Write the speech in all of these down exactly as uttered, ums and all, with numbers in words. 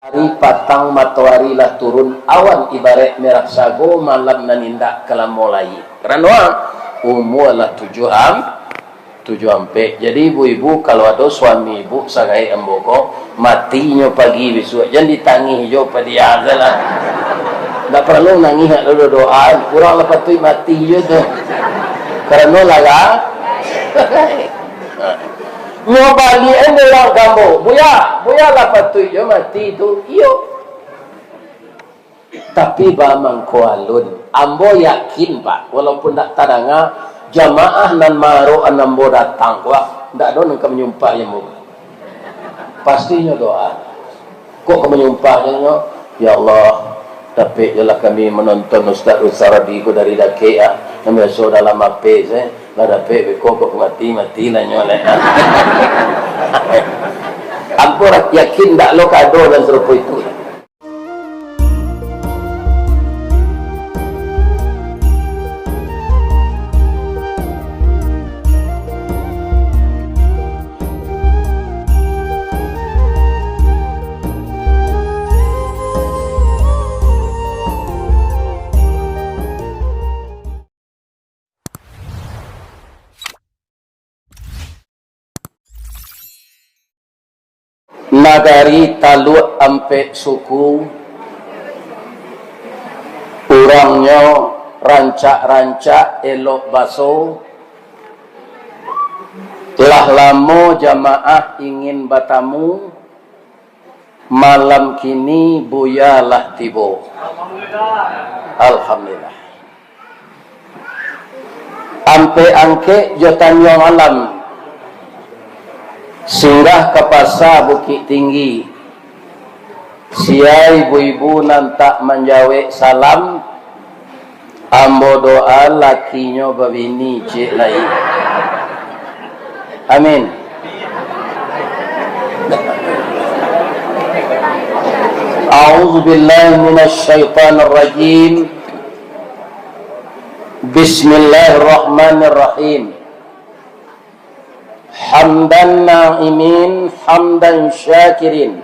Ari patang matoari lah turun, awan ibaraik merah sago, malam nan indak ka lamo lai. Karano umua lah tujuah am-, tujuah ampek. Jadi ibu-ibu, kalau ado suami ibu sagaek ambo ko, mati inyo pagi bisuak, jan ditangih jo padiah se lah. Ndak paralu nangih, ndak ado doa, urang lah patuik mati jo tu. Karano lah ga-, nyo baliak an dek urang ka ambo, "Buya, Buya lah patuik jo mati tu." Iyo. Tapi baa mangko alun, ambo yakin, Pak, walaupun ndak tadanga, jamaah nan maarok an ambo datang ko, ah, ndak ado nan ka manyumpah jo ambo. Pasti nyo doa. Kok ka manyumpah jo nyo, "Ya Allah, dapek jolah kami manonton Ustaz Rusardi ko dari dakek, ah. Nan biaso dalam H P se, lah dapek beko, kok mati, matilah nyo lai." Ambo yakin ndak lo ka ado nan sarupo itu. Nagari Taluk Ampek Suku, urangnyo rancak-rancak, elok baso. Lah lamo jamaah ingin batamu, malam kini Buya lah tibo. Alhamdulillah. Ampek Angkek jo Tanjuang Alam, singgah ka Pasa Bukik Tinggi. Sia ibu-ibu nan tak manjawek salam, ambo doa lakinyo babini ciek lai. Amin. A'udzubillahi minasyaitonirrajim. Bismillahirrahmanirrahim. Hamdan na'imin, hamdan syakirin.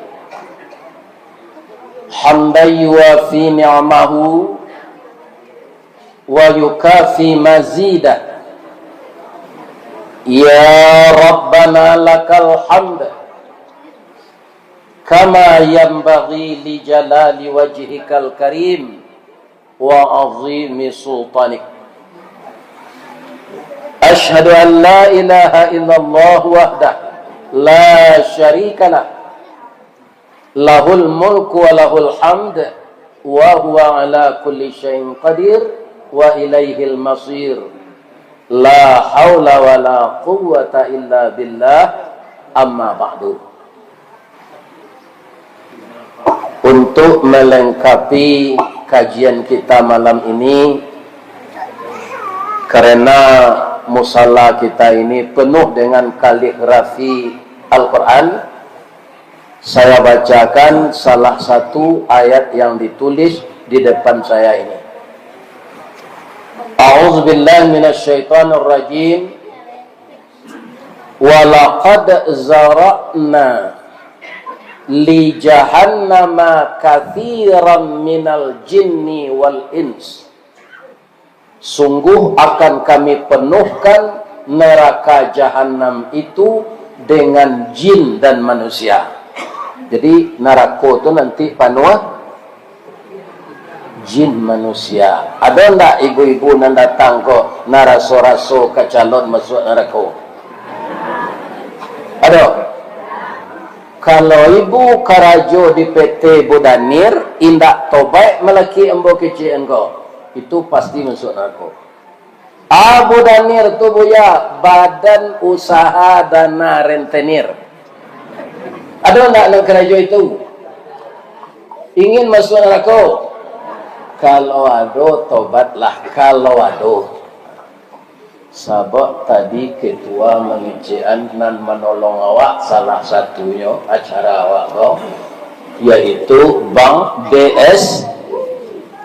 Hamdan yuwafi ni'amahu wa yukafi mazidah. Ya Rabbana lakal hamd, kama yanbaghi li jalali wajhikal karim wa azimi sultanik. Asyhadu an la ilaha illallah wahdah la syarikalah. Lahul mulku wa lahul hamd, wa huwa ala kulli syai'in qadir, wa ilaihil masir. La haula wa la quwwata illa billah, amma ba'du. Untuk melengkapi kajian kita malam ini, karena musala kita ini penuh dengan kaligrafi Al-Quran, saya bacakan salah satu ayat yang ditulis di depan saya ini. A'udzubillahi minasyaitonirrajim. Walaqad zara'na li jahannama katsiran minal jinni wal ins. Sungguh akan Kami penuhkan neraka Jahanam itu dengan jin dan manusia. Jadi, narako tu nanti panuah jin manusia. Ado ndak ibu-ibu nan datang ko, nan raso-raso ka calon masuak narako? Ado? Kalau ibu karajo di P T Bu Danir, indak tobaik malaki ambo kecek ko, itu pasti masuak narako. Abu Danir tu, Buya, Badan Usaha Dana Rentenir. Ado ndak nan karajo itu? Ingin masuak narako? Kalau ado, tobatlah. Kalau ado. Sabab tadi ketua mangecekan nan manolong awak, salah satunyo acara awak ko, yaitu Bank B S,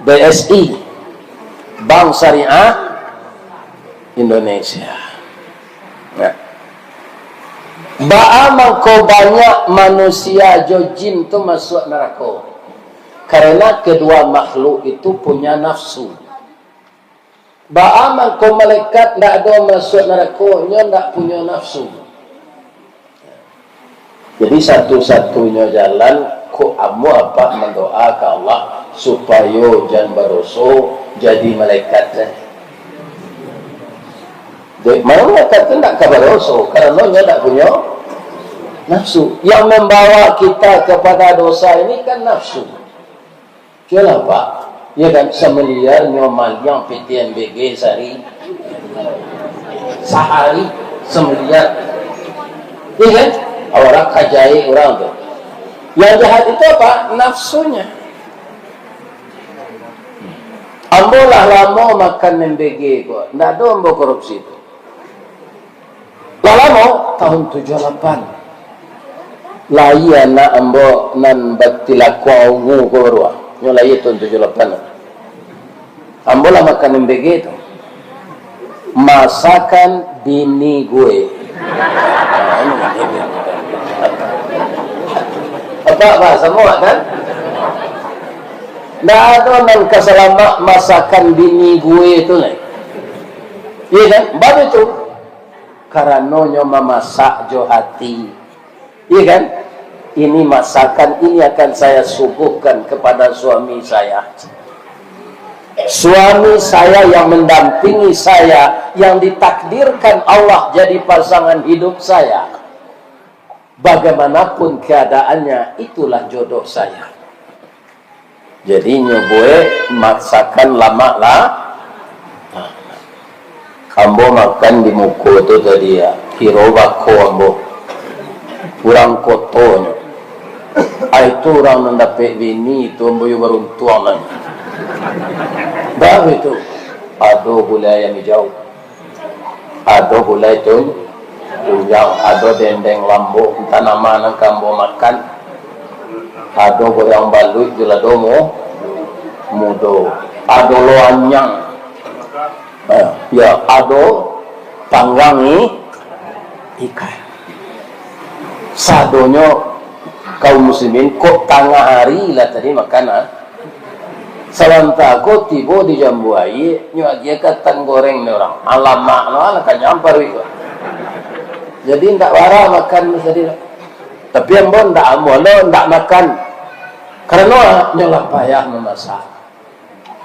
B S I. Bank Syariah Indonesia. Ya. Baa mangko banyak manusia jo jin tu masuak narako? Karena kedua makhluk itu punya nafsu. Baa mangko malaikat ndak ado masuak narako, nyo ndak punyo nafsu. Jadi satu-satunyo jalan, kok ambo apak mandoa ka Allah supayo jan badoso jadi malaikat se. Dek, malaikat tu ndak ka badoso, karano nyo ndak punyo nafsu. Yang membawa kita kepada dosa ini kan nafsu. Cubolah, Pak. Ya kan, samiliar nyo maliang P T M B G sehari. Sehari samiliar. Ya kan? Orang kajai orang tu. Yang jahat itu apa? Nafsunya. Ambo lah lamo makan M B G ko. Ndak ado ambo korupsi tu. Lah lamo, tahun tujuah lapan. Lahia anak ambo nan batilakuang ungu ko baru ah. Nyo lahia tahun tujuah lapan. Ambo lah makan M B G tu. Masakan bini gue. Apa, apa, samo kan? Ndak ado nan ka salamak masakan bini gue tu lai. Iya kan? Bab itu. Karano nyo mamasak jo hati. Iya kan? Ini masakan, ini akan saya suguhkan kepada suami saya. Suami saya yang mendampingi saya, yang ditakdirkan Allah jadi pasangan hidup saya. Bagaimanapun keadaannya, itulah jodoh saya. Jadi, nyo buek masakan lamak lah. Ambo makan di muko tu tadi, ya, kiro bako ambo. Urang koto nyo. Ah, itu urang nan dapek bini tu, ambo yo baruntuang lah. Bah itu. Ado gulai ayam hijau. Ado gulai tun-, tunjang, ado dendeng lambo, antah nama nan ka ambo makan. Ado goreng baluik jo lado mu-, mudo. Ado loanyang. Eh, ya, ado panggang i-, ikan. Sadonyo kaum muslimin, kok tangah ari lah tadi makan, ah. Sabanta ko tibo di Jambu Aia, nyo agiah ka tang goreng ni urang. Alamak, no, alah kanyang paruik ko. Jadi, ndak bara makan tadi. Tapi ambo ndak, ambo lo ndak makan. Karano nyo lah payah mamasak.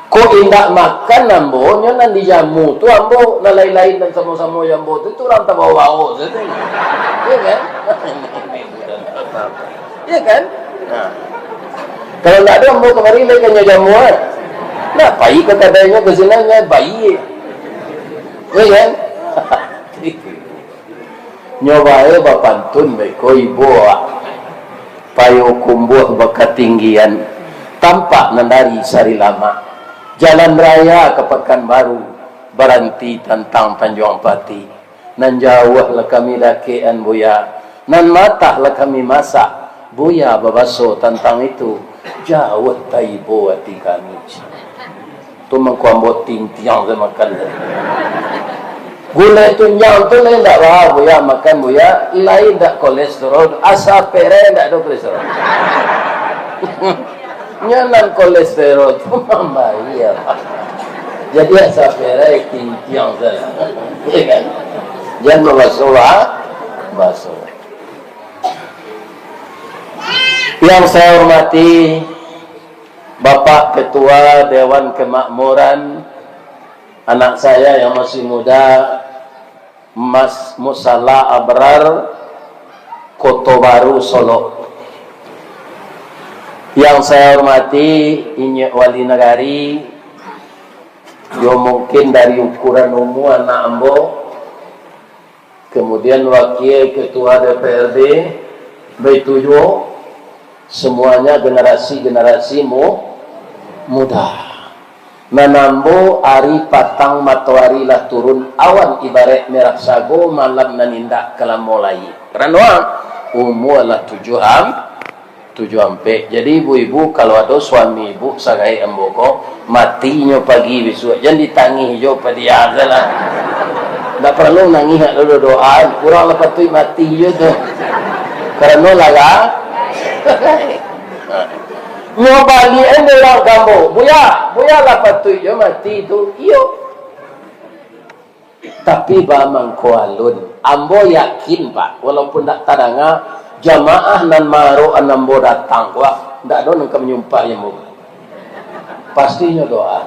Kok indak makan ambo, nyo nan dijamu tu ambo, nan lain-lain nan samo-samo jo ambo tu, tu urang tabawo-bawo sajo. Iya kan? Iya kan? Nah. Kalau ndak ado ambo kamari, lai ka nyo jamu, ah. Nah, pai ka kadainyo, ka sinan, nyo pai. Iya kan? Nyo bae bapantun beko ibo awak. Payokumbuah bakatinggian, tampak nan dari Sarilamak. Jalan raya ka Pakanbaru, baranti tantang Tanjuang Pati. Nan jauah lah kami dakekan, Buya. Nan matah lah kami masak, Buya babaso tantang itu. Jauah taibo ati kami. Tu mangko ambo tintiang sajo makan tu. Gulai tunjang tu lai ndak ba, Buya, makan, Buya, lai ndak kolesterol, asa perai ndak ado kolesterol. Nyo nan kolesterol tu mambayia, Pak. Jadi asa perai tintiang sajo. Iya kan? Jan babaso, ha? Baso. Yang saya hormati Bapak Ketua Dewan Kemakmuran, anak saya yang masih muda, Mas Musala Abrar, Koto Baru, Solok. Yang saya hormati Inyiak Wali Nagari, yo mungkin dari ukuran umua anak ambo, kemudian Wakil Ketua D P R D, baitu juo semuanya generasi-generasi mu-, muda. Nan ambo ari patang matoari lah turun, awan ibaraik merah sago, malam nan indak ka lamo lai. Karano umua lah tujuah am-, tujuah ampek. Jadi, ibu-ibu, kalau ado suami ibu sagaek ambo ko, mati nyo pagi bisuak, jan ditangih jo padiah salah. Ndak paralu nangih, ndak doa-doa. Urang lah patuik mati jo tu. Karano lara. Nyo baliak an dek urang kampung. Buya, buya lah patuik jo mati tu. Iyo. Tapi bamangko alun. Ambo yakin, Pak, walaupun ndak tadanga, jamaah nan maarok an ambo datang ko, ndak ado nan ka manyumpah jo ambo. Pasti nyo doa.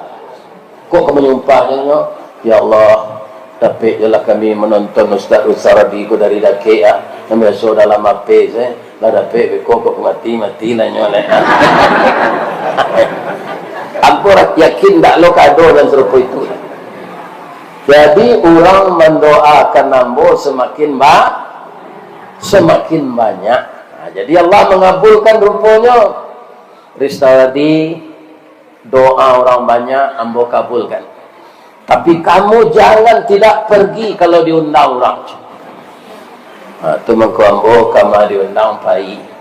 Kok ka manyumpah nyo, "Ya Allah, dapek jolah kami manonton Ustaz Rusardi ko dari dakek, ah. Nan biaso dalam H P se, lah dapek beko kok mati, mati lah nyo leh." Ambo yakin ndak lo ka ado nan sarupo itu. Jadi, urang mandoakan ambo samakin ba-, samakin banyak. Nah, jadi Allah mangabulkan ruponyo. Ristardi, doa urang banyak ambo kabulkan. Tapi kamu jangan tidak pergi kalau diundang urang. Ha, tu mangko ambo kama diundang pai.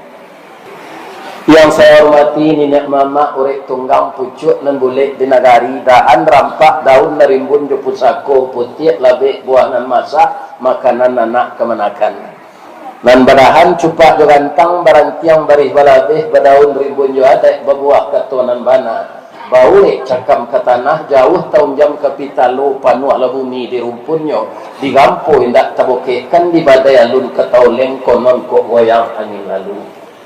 Yang saya hormati niniak mamak urek tunggang pucuak nan bulek di nagari, dahan rampak daun nan rimbun jo pusako, putiak labek buah nan masak, makanan anak kamanakan. Nan badahan cupak jo gantang, barantiang barih balabeh, badaun rimbun jo adaik, babuah kato nan bana. Baurek cakam ka tanah, jauah taunjam ka pitalo, panuahlah bumi di rumpunnyo, digampo indak tabokekkan, di badai alun ka taoleng, konon kok goyang angin lalu.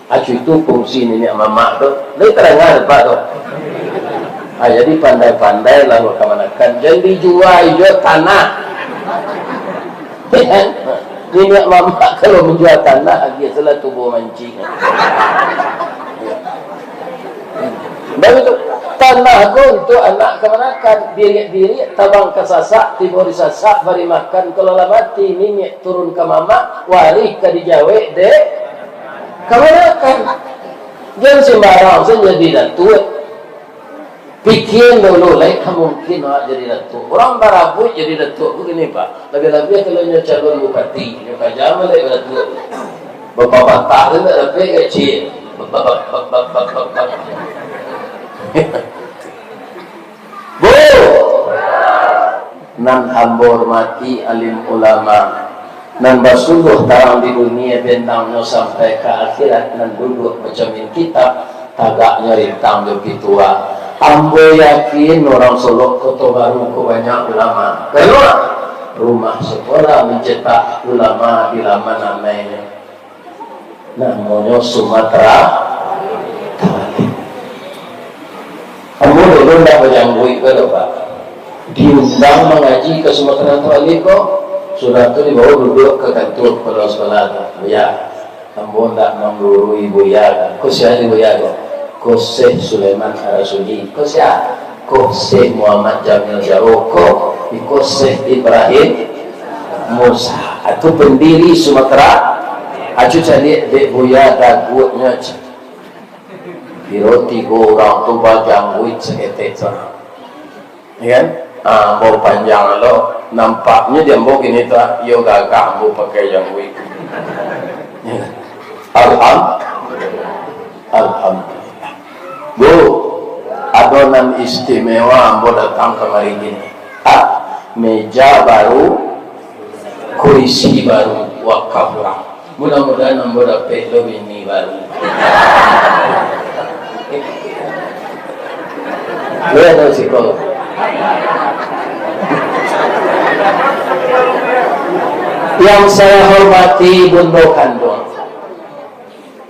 Acu itu fungsi niniak mamak tu. Lai tadanga dek Pak tu? Ah, jadi pandai-pandailah bakamanakan. Jan dijua jo tanah. Niniak mamak kalau manjua tanah, agiah salah tubuah mancing. Baru tu, tanah ko untuak anak kamanakan, biriak-biriak tabang ka sasak, tibo di sasak, bari makan, kalau lah mati, niniak turun ka mamak, warih ka dijawek dek kamanakan. Jan sembarang sajo jadi datuak. Pikian dulu, lai ka mungkin awak jadi datuak. Urang barabuik jadi datuak ko kini, Pak. Labiah-labiah kalau nyo calon bupati, nyo kaja malek datuak. Bapatak tu ndak dapek gaji. Bu, nan ambo hormati alim ulama, nan basuluah tarang di dunia, bendangnyo sampai ka akhirat, nan duduak mancamin kitab, tagaknyo rintang jo pituah. Ambo yakin urang Solok Koto Baru ko banyak ulama. Karano rumah sekolah mencetak ulama di laman amainyo. Namonyo Sumatera Tawalim. Ambo dulu ndak bajangguik ko doh, Pak. Diundang mangaji ka Sumatera Tawalim ko, sudah tu dibawa duduak ka kantua kepala sekolah tu. Buya, ambo ndak manggurui Buya ko. Ko sia di Buya ko? Ko Syekh Sulaiman Arasuli. Ko sia? Ko Syekh Muhammad Jamil Jaro. Ko, iko Syekh Ibrahim Musa. Itu pendiri Sumatera. Acu caliak dek Buya daguaknyo, Cik. Kiro tigo urang tu bajangguik saketek tu. Ya kan? Ah, ambo panjang lo, nampaknyo di ambo kini tu, ah, iyo gagah ambo pakai jangguik. Ya kan? Alham-, Alhamdulillah. Bu, ado nan istimewa ambo datang kamari kini. Ah, meja baru, kurisi baru, wakaf urang. Mudah-mudahan ambo dapek lo bini baru. Lo ado siko. Yang saya hormati bundo kanduang.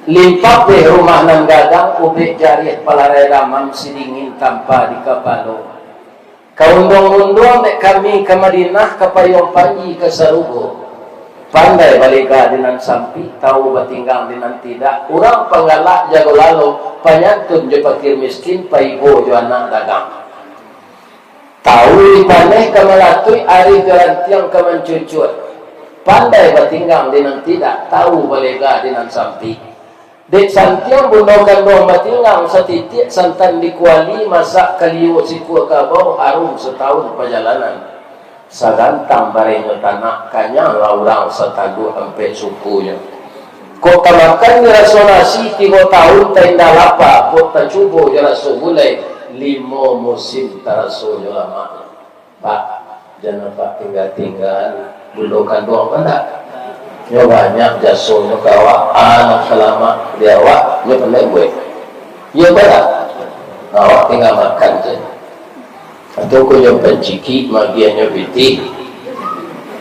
Limpah dek rumah nan gadang, ubek jariah palarai ramam, sidingin tampa di kapalo. Ka unduang-unduang dek kami ka Madinah, ka payuang panji ka sarugo. Pandai balega di nan sampik, tawu batinggang di nan tidak. Urang panggalak jago lalo, panyantun jo pakir miskin, paibo jo anak dagang. Tawu dipaneh ka malatuik, arih jo rantiang ka mancucuak. Pandai batinggang di nan tidak, tawu balega di nan sampik. Dek santiang bundo kanduang batinggang, satitiak santan di kuali, masak kalio sikua kabau, harum satahun pajalanan. Sagantang barenyo tanak, kanyanglah urang satanduak ampek sukunyo. Kok tamakan di raso nasi tigo tahun, taindak lapa, kok tacubo jo raso gulai, limo musim taraso jo lamaknyo. Pak, Jan apak tingga-tingga bundo kanduang ko ndak? Nyo banyak jasonyo ka awak, anak salamak di awak, nyo pandai buek. Iyo ko ndak? Awak tingga makan se. Atau ko nyo pancikik, magiahnyo pitih.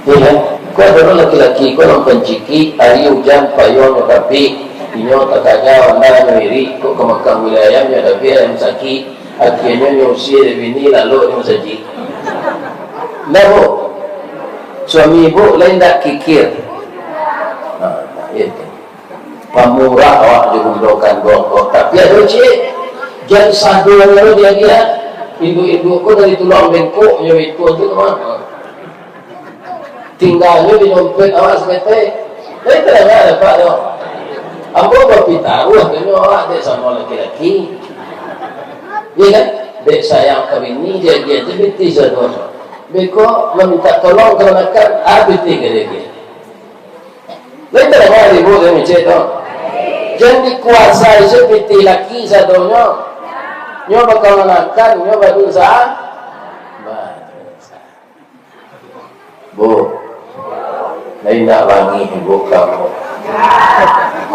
Iyo kan? Ko ado laki-laki ko nan pancikik, ari ujan payuangnyo kapik, inyo takaja, banda nyo irik, kok ka makan gulai ayam, nyo tapi ayam sakik. Akhianyo nyo usie dek bini, lalok di masajik. Ndak, Bu? Suami Ibu lain ndak kikir? Nah, itu. Pamurah awak jo bundo kanduang ko. Tapi ado ciek, jan sadonyo diagiah. Induak-induak ko dari tulang bengkok nyo itu tu mah. Tingganyo di dompet awak saketek. Tapi tadanga dapek tu. Ambo bapitaruah kanyo awak dek samo laki-laki. Iyo kan? Dek sayang ka bini, diagiah tu pitih sadonyo. Beko mamintak tolong kamanakan, ah, pitih ka diagiah. Lain tadanga di ibu dari Mesir tu. Jan dikuasai se pitih laki sadonyo. Nyo bakamanakan, nyo badosa. Badosa. Bu, lain ndak bangih ibu kamu.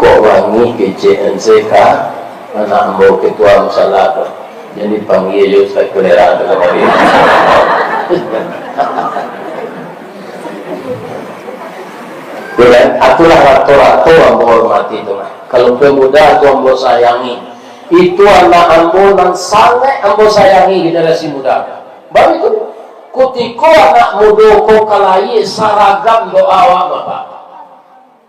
Kok bangih kecek enseka anak ambo ketua musala tu. Jan dipanggia jo Ustaz Kalera tu kamari. Ya kan? Itulah rato-rato ambo hormati tu lah. Kalau pemuda tu ambo sayangi, itu anak ambo nan sangaik ambo sayangi generasi muda. Baru itu, kutiko anak mudo ko ka lahia, saragam doa awak, Bapak.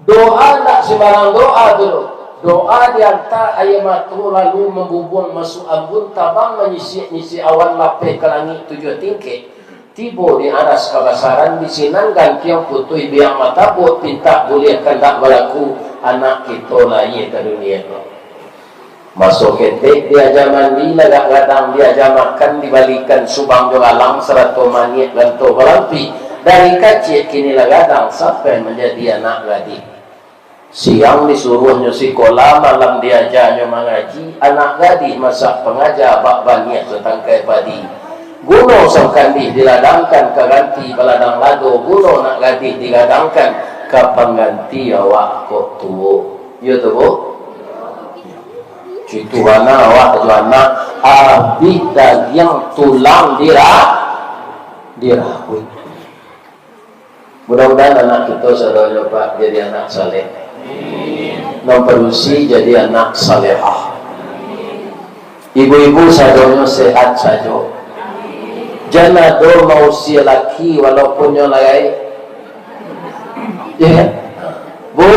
Doa ndak sembarang doa tu doh. Doa dianta aia mato lalu mambubuang masuak ambun, tabang manyisiak-nyisiak awan lapeh ka langik tujuah tingkek, tibo di aras kabasaran, di sinan gantiang putuih biang matabuak, pintak buliah kandak balaku, anak kito lahia ka dunia ko. Maso ketek diaja mandi, lagak gadang diaja makan, dibalikan subang jo galang, sarato maniak ganto balampi. Dari kaciak kini lah gadang, sampai manjadi anak gadih. Siang disuruahnyo sikola, malam diajanyo mangaji, anak gadih masak pangaja, bak baniah satangkai padi. Guno sakandih diladangkan, ka ganti baladang lado, guno nak gadih digadangkan, ka pangganti awak kok tuo. Iyo tu, Bu? Itu bana awak jo anak, abih dagiang tulang dira-, dirabuik. Mudah-mudahan anak kito sadonyo, Pak, jadi anak saleh. Nan padusi jadi anak salehah. Ibu-ibu sadonyo sehat sajo. Jan ado mausia laki walaupun nyo lai. Ya. Bu,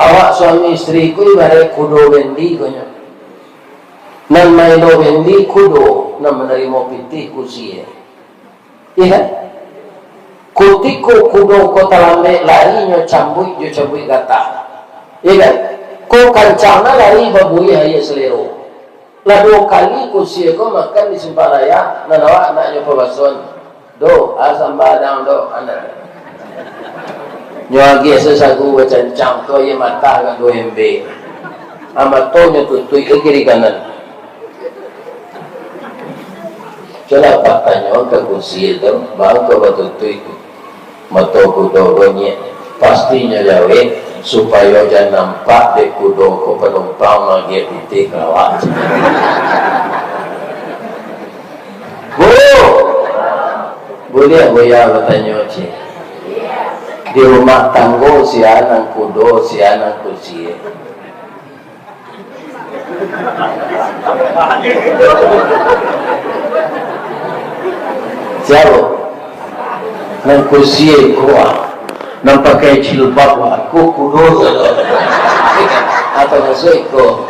awak suami istri ko ibarat kudo bendi ko nyo. Nan maelo bendi kudo, nan manarimo pitih kusie. Iya kan? Kutiko kudo ko talambek lari, nyo cambuik jo cambuik gatah. Iya kan? Ko kancang na lari babuih aia salero. Lah duo kali kusie ko makan di Simpang Raya, nan awak andaknyo pabasoan. Do, ah, samba dang do, anak. Nyo agiah sasagu bacancang tu, aia matah agak duo embe. Ah, matonyo tutuik ka kiri kanan. Cubolah Apak tanyo ka kusie tu, baa kok batutuik mato kudo ko nyiak. Pastinyo jawek, supayo jan nampak dek kudo ko panumpang maagiah pitih ka awak. Bu! Buliah Buya batanyo, ceh? Di rumah tanggo sia nan kudo, sia nan kusie? Sia? Nan kusie ko, ah. Nan pakai jilbab, ah. Ko kudo. Atau masuak ko.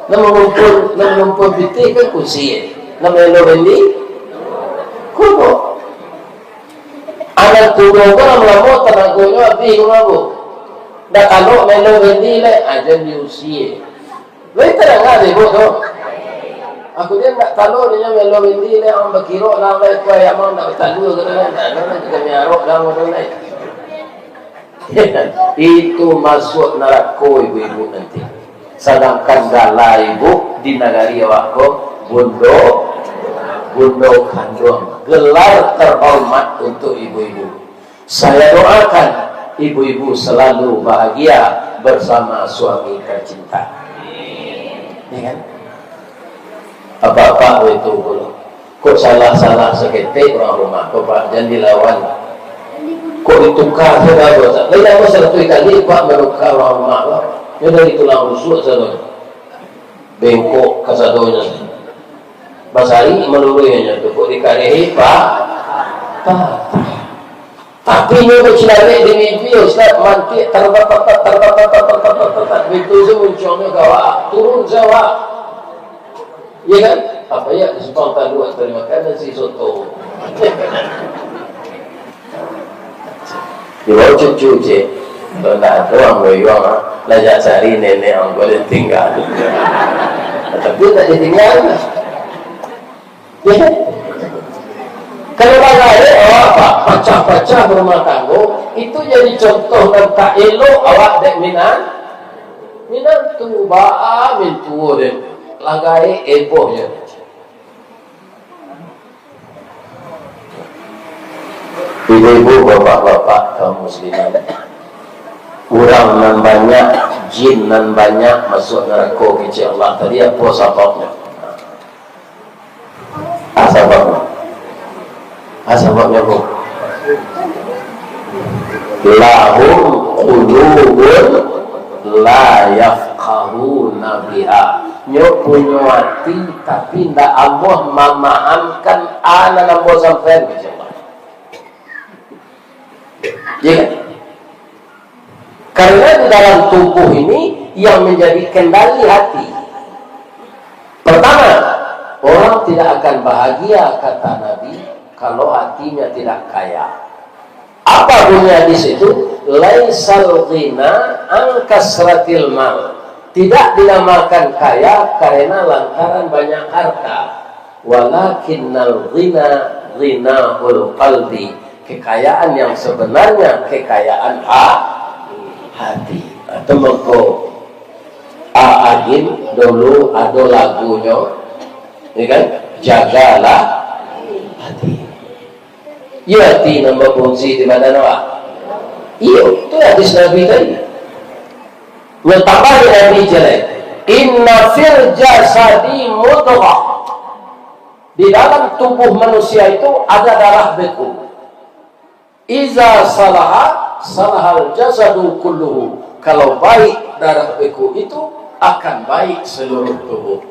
Nan manumpang, nan manumpang pitih kan kusie. Nan maelo bendi, kudo. Anak kudo ko lamo-lamo tanagonyo abih ko, Bu. Ndak talok maelo bendi lai, ah, jan diusie. Lai tadanga dek Ibu tu. Aku dia ndak talok dinyo maelo bendi lai, urang bakirok lah, lai kuai amang ndak batalua, kato kan. Ndak ado lai, kami arok dah, model lai. Itu masuak narako ibu-ibu nanti. Sadangkan gala ibu di nagari awak ko, bundo, bundo kanduang. Gelar terhormat untuk ibu-ibu. Saya doakan ibu-ibu selalu bahagia bersama suami tercinta. Ya kan? Apa-apa itu pulo. Kok salah-salah saketek urang rumah, kok, Pak, jan dilawan. Kok ditukar sajo, Pak? Lain namo saratuih kali, Pak, manukar urang rumah, Pak. Nyo dari tulang rusuk sadonyo. Bengkok kasadonyo. Basari maluruihnyo tu, kok dikarehi, Pak? Patah. Tapi nyo bacilalek di mimpi, Ustaz, mantik, taratatat, taratatat, taratatat, itu se muncuangnyo ka awak, turun se awak. Iya kan? Apa ya, di Simpang Talua tadi makan nasi soto. Di bawah cucu, cek. Kalau ndak ado ang boyuang, ah, lah jak cari nenek ang boleh tinggal. Tapi tak ditinggal. Ya. Kalau bagaek awak, Pak, pacah-pacah barumah tanggo, itu jadi contoh nan tak elok awak dek minan-, minantu, baa mintuo dek, lah gaek eboh je. Ibu-ibu, bapak-bapak, kaum muslimin, urang nan banyak, jin nan banyak masuak narako kecek Allah tadi, apo sababnyo? Ah, sababnyo. Ah, sababnyo apo? Lahum qulubun la yafqahuna biha. Nyo punyo ati, tapi ndak amuah mamahamkan a nan ambo sampaian, kecek Allah. Iya kan? Karena di dalam tubuh ini yang menjadi kendali hati. Pertama, orang tidak akan bahagia, kata Nabi, kalau hatinya tidak kaya. Apa bunyi hadis itu? Laisal ghina an kasratil mal. Tidak dinamakan kaya karena lantaran banyak harta. Walakinnal ghina ghinaul qalbi. Kekayaan yang sebenarnya kekayaan ha-, hati. Atau mengko A Agin dulu ado lagunyo, ya kan? Jagalah hati. Iyo, ati nan bafungsi di badan awak. Iyo, tu hadis Nabi tadi. Nyo tambah di Nabi jalai, "Inna fil jasadi mudghah." Di dalam tubuh manusia itu ada darah beku. "Iza salaha, salahal jasadu kulluhu." Kalau baik darah beku itu, akan baik seluruh tubuh.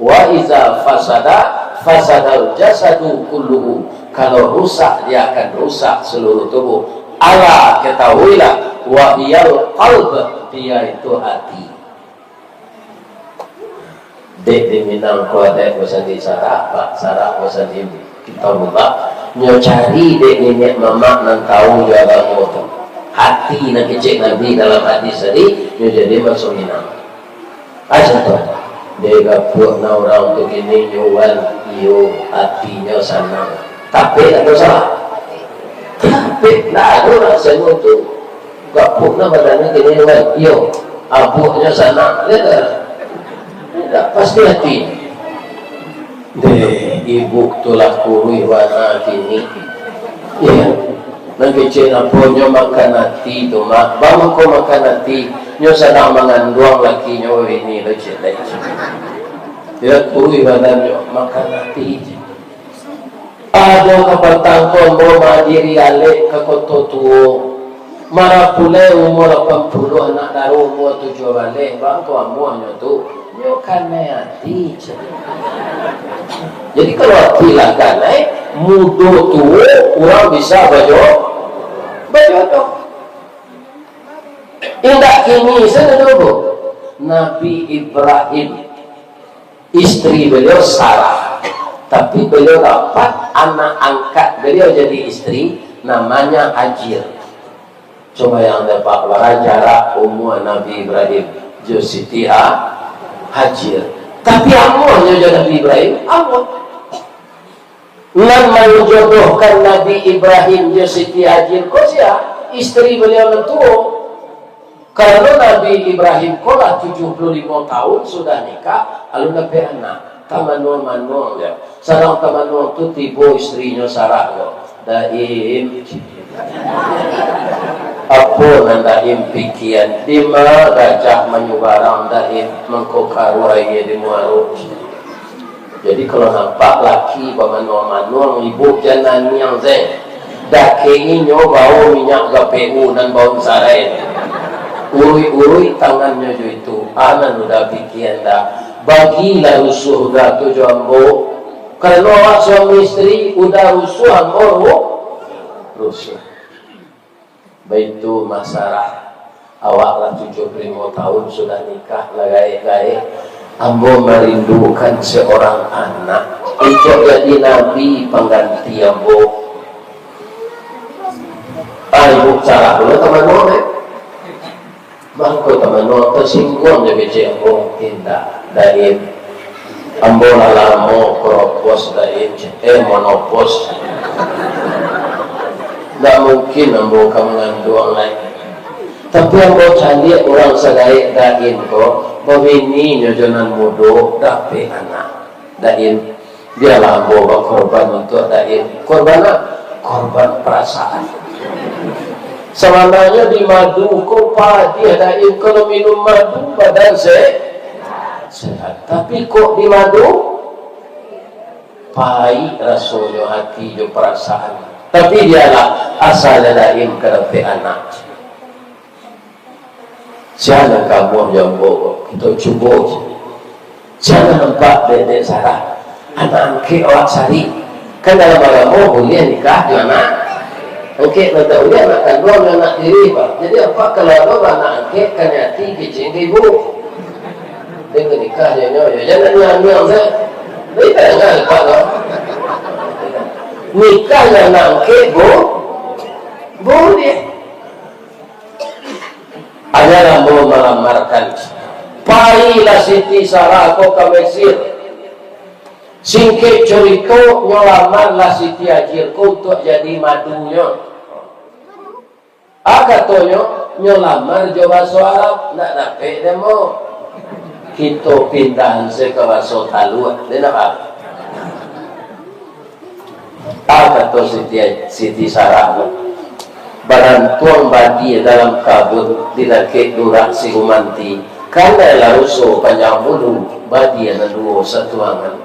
"Wa iza fasada, fasadal jasadu kulluhu." Kalau rusak, dia akan rusak seluruh tubuh. Ala, ketahuilah, wahiyal qalb, dia itu hati. Dek di Minang ko ado basandi sarak, Pak, sarak basandi Kitabullah. Nyo cari dek niniak mamak nan tahu jo agamo tu. Hati nan kecek Nabi dalam hadis tadi, nyo jadi masuak Minang. Aja tu. Dek gapuak na urang tu kini nyo wan, iyo, hatinyo sanang. Tapi ado salah. Tapi ndak ado rasanyo tu. Gapuak na badannyo kini wan, iyo, abuaknyo sanang. Iyo tak? Indak, pasti hati. Deh, ibu tu lah kuruih bana kini. Iya. Nan kecek apo nyo makan ati tu, Mak. Bang ko makan ati, nyo sadang manganduang lakinyo ini lo cek lai. Iyo, kuruih badannyo, makan ati. Ado kapatang ko ambo maadiri alek ka Koto Tuo. Marapulai umua lapan puluah, anak daro umua tujuah baleh, bangko amuahnyo tu, nyo kanai ati, cek. Jadi, kalau ati lah kanai, mudo tuo urang bisa bajo-, bajodoh. Indak kini sajo doh, Bu. Nabi Ibrahim, istri beliau Sarah, tapi beliau dapat anak angkat beliau jadi istri, namanya Hajir. Cubo bayangkan, Pak, bara jarak umua Nabi Ibrahim jo Siti Ha-, Hajir. Tapi amuahnyo jo Nabi Ibrahim, amuah. Nan manjodohkan Nabi Ibrahim jo Siti Hajir ko sia? Istri beliau nan tuo. Karano Nabi Ibrahim ko lah tujuah puluah limo tahun sudah nikah, alun dapek anak. Tamanuang-manuang ja. Sadang tamanuang tu tibo istrinyo Sarah ko. "Daim, apo nan Daim pikian? Dima gajah manyubarang Daim, mangko karuah aia di muaro." Jadi, kalau nampak laki bamanuang-manuang, ibu jan naniang se. Dakek inyo bao minyak gapek u nan baun sarai. Uruik-uruik tangannyo jo itu, a nan Uda pikian dah. Bagilah rusuah Uda tu jo ambo. Karano awak suami istri, Uda rusuah, ambo ru-, rusuah. Baitu masalah. Awak lah tujuah puluah limo tahun sudah nikah, lah gaek-gaek. Ambo marindukan seorang anak untuk jadi nabi pangganti ambo. Ah, ibu Sarah pulo tamanuang, eh? Mangko tamanuang tasingguang jo kecek ambo. Indak, Daim. Ambo lah lamo kropos, Daim. Eh, monopos. Ndak mungkin ambo ka manganduang lai. Tapi ambo caliak urang sagaek Daim ko, babini nyo jo nan mudo, dapek anak. Daim, bialah ambo bakorban untuak Daim. Korban a? Korban parasaan. Sabananyo di madu ko padiah, Daim. Kalau minum madu, badan se-, sehat. Tapi kok di madu, paik rasonyo hati jo parasaan. Tapi bialah, asal Daim ka dapek anak. Sia nan kamuah jo ambo ko, kito cubo. Sia nan nampak dek, dek Sarah, anak angkek awak cari. Kan dalam agamo buliah nikah jo anak angkek, nan tak buliah anak kanduang jo anak tiri, Pak. Jadi, apak kalau ado anak angkek, kan ati kicing ka ibu. Dia ka nikah jo nyo, yo, jan naniang-niang se. Tapi tak dengar, Pak, tu. Nikah jo anak angkek, bu-, buliah. Aja ambo malamarkan. Pailah Siti Sarah ko ka Mesir. Singkek curito, nyo lamarlah Siti Hajir ko untuak jadi madunyo. A katonyo, nyo lamar jo baso Arab, ndak dapek deh, mo. Kito pindahan se ka baso Talua, deh, ndak, Pak? A kato Siti, Siti Sarah, barantuang badia dalam kabun di dakek Durak Sigumanti, kanai laruso panjang bulu, badia nan duo satuangan.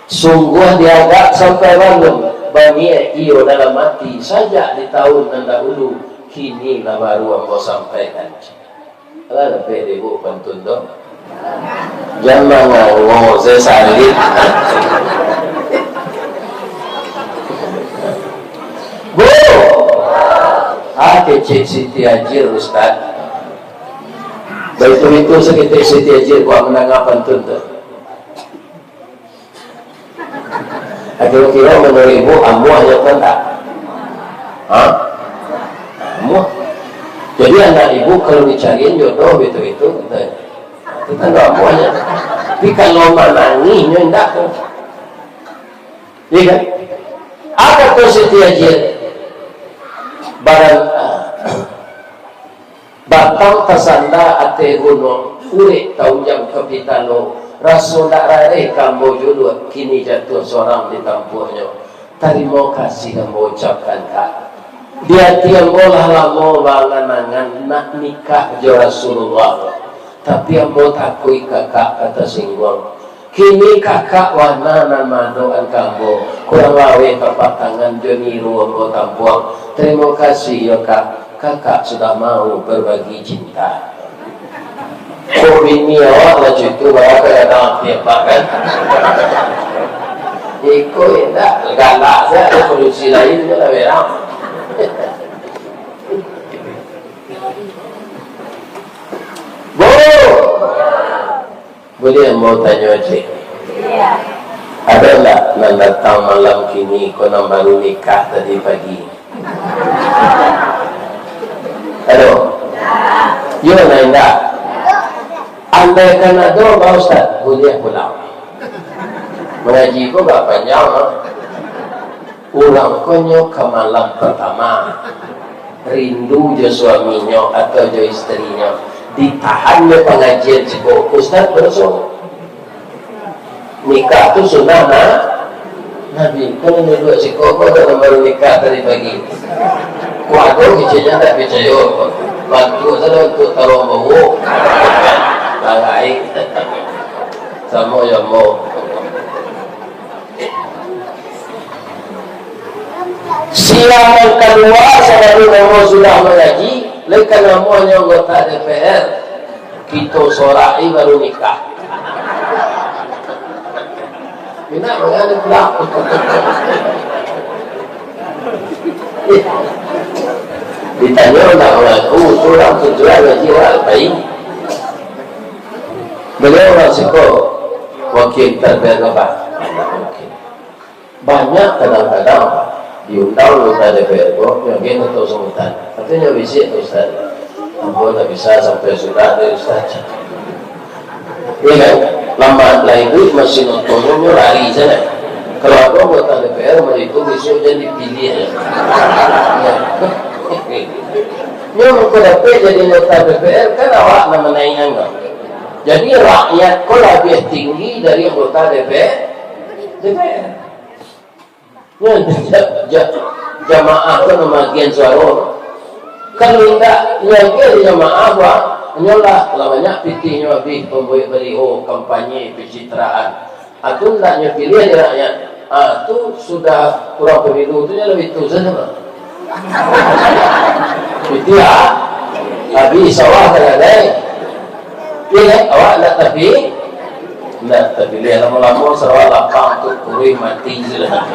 Sungguah diagak sampai balun, baniaik iyo dalam ati, sajak di taun nan dahulu, kini lah baru ambo sampaikan. Alah, dapek dek ibu pantun tu. Jan mangango, se salit. Bu! Ah, kecek Siti Hajir, Ustaz. Baitu-baitu saketek Siti Hajir, buat mandanga pantun tu. Kiro-kiro manuruik ibu, amuah nyo kan tak? Ha? Amuah. Jadi, anak ibu kalau dicarian jodoh baitu-baitu, gitu. Itu kan amuah nyo. Tapi kalau manangih nyo, indak tu. Iya kan? A kato Siti Hajir, baran, Batang tasanda ateh gunuang, urek taunjang ka pitalo, raso ndak rareh ka ambo juluak, kini jatuah sorang di tampuaknyo. Tarimo kasih ambo ucapkan, Kak. Di ati ambo lah lamo baangan-angan nak nikah jo Rasulullah, tapi ambo takuik kakak ka tasingguang. Kini kakak wana nan maadokan ka ambo, kurang laweh tapak tangan jo niru ambo tampuang. Tarimo kasih yo, Kak, kakak sudah mau berbagi cinta. Kok bini awak lah cutu, barang kadang-kadang api apak kan? Iko indak, galak sajo, ado produksi lain je lah berang. Bu! Buliah ambo tanyo ciek? Ado ndak nan datang malam kini ko nan baru nikah tadi pagi? Ado? Yo, nan indak? Andaikan ado, Pak Ustaz, buliah pulang. Mangaji ko agak panjang, ah. Urang ko nyo ka malam partamo, rindu jo suaminyo atau jo istrinyo, ditahan jo pangajian siko, Ustaz baraso. Nikah tu sunnah na-, Nabi. Kalau duduak siko ko, ado nan baru nikah tadi pagi. Ko ado keceknyo ndak picayo. Bantu sajo untuak taruang bau. Larai. Samo jo ambo. Sia nan kalua sabalun ambo sudah mangaji, lai ka namonyo anggota D P R, kito sorak-i baru nikah. Indak mangana pulang. Ditanyo ndak mangaku, surang tujuan ngaji awak pai. Baliau urang siko, wakil T P R Gabah. Banyak kadang-kadang diundang anggota D P R ko, nyo agiah kato sambutan. Katonyo, "Bisuak tu, Ustaz." "Ambo ndak bisa sampai sudah deh, Ustaz." Iya kan? Lambat lah iduik, masih nonton, nyo lari sajo. Kalau ado anggota D P R macam itu, bisuak jan dipiliah. Nyo mangko dapek jadi anggota D P R, kan awak nan manaikan ko. Jadi, rakyat ko labiah tinggi dari anggota D P R. D P R. Nyo, ja-, ja-, jamaah tu nan maagiahan suaro. Kalau indak, nyo agiah di jamaah, bah, nyo lah, lah banyak pitihnyo abih, pambuek baliho, kampanye, pencitraan. Ah, tu ndak nyo piliah di rakyat. Ah, tu sudah urang pemilu tu, nyo labiah tu sajo, bah. Pitih, ah, abih sawah ka gadai. Iyo kan? Awak ndak tapi, ndak tapiliah, lamo-lamo sarawa lapang tu, kuruih mati sudah.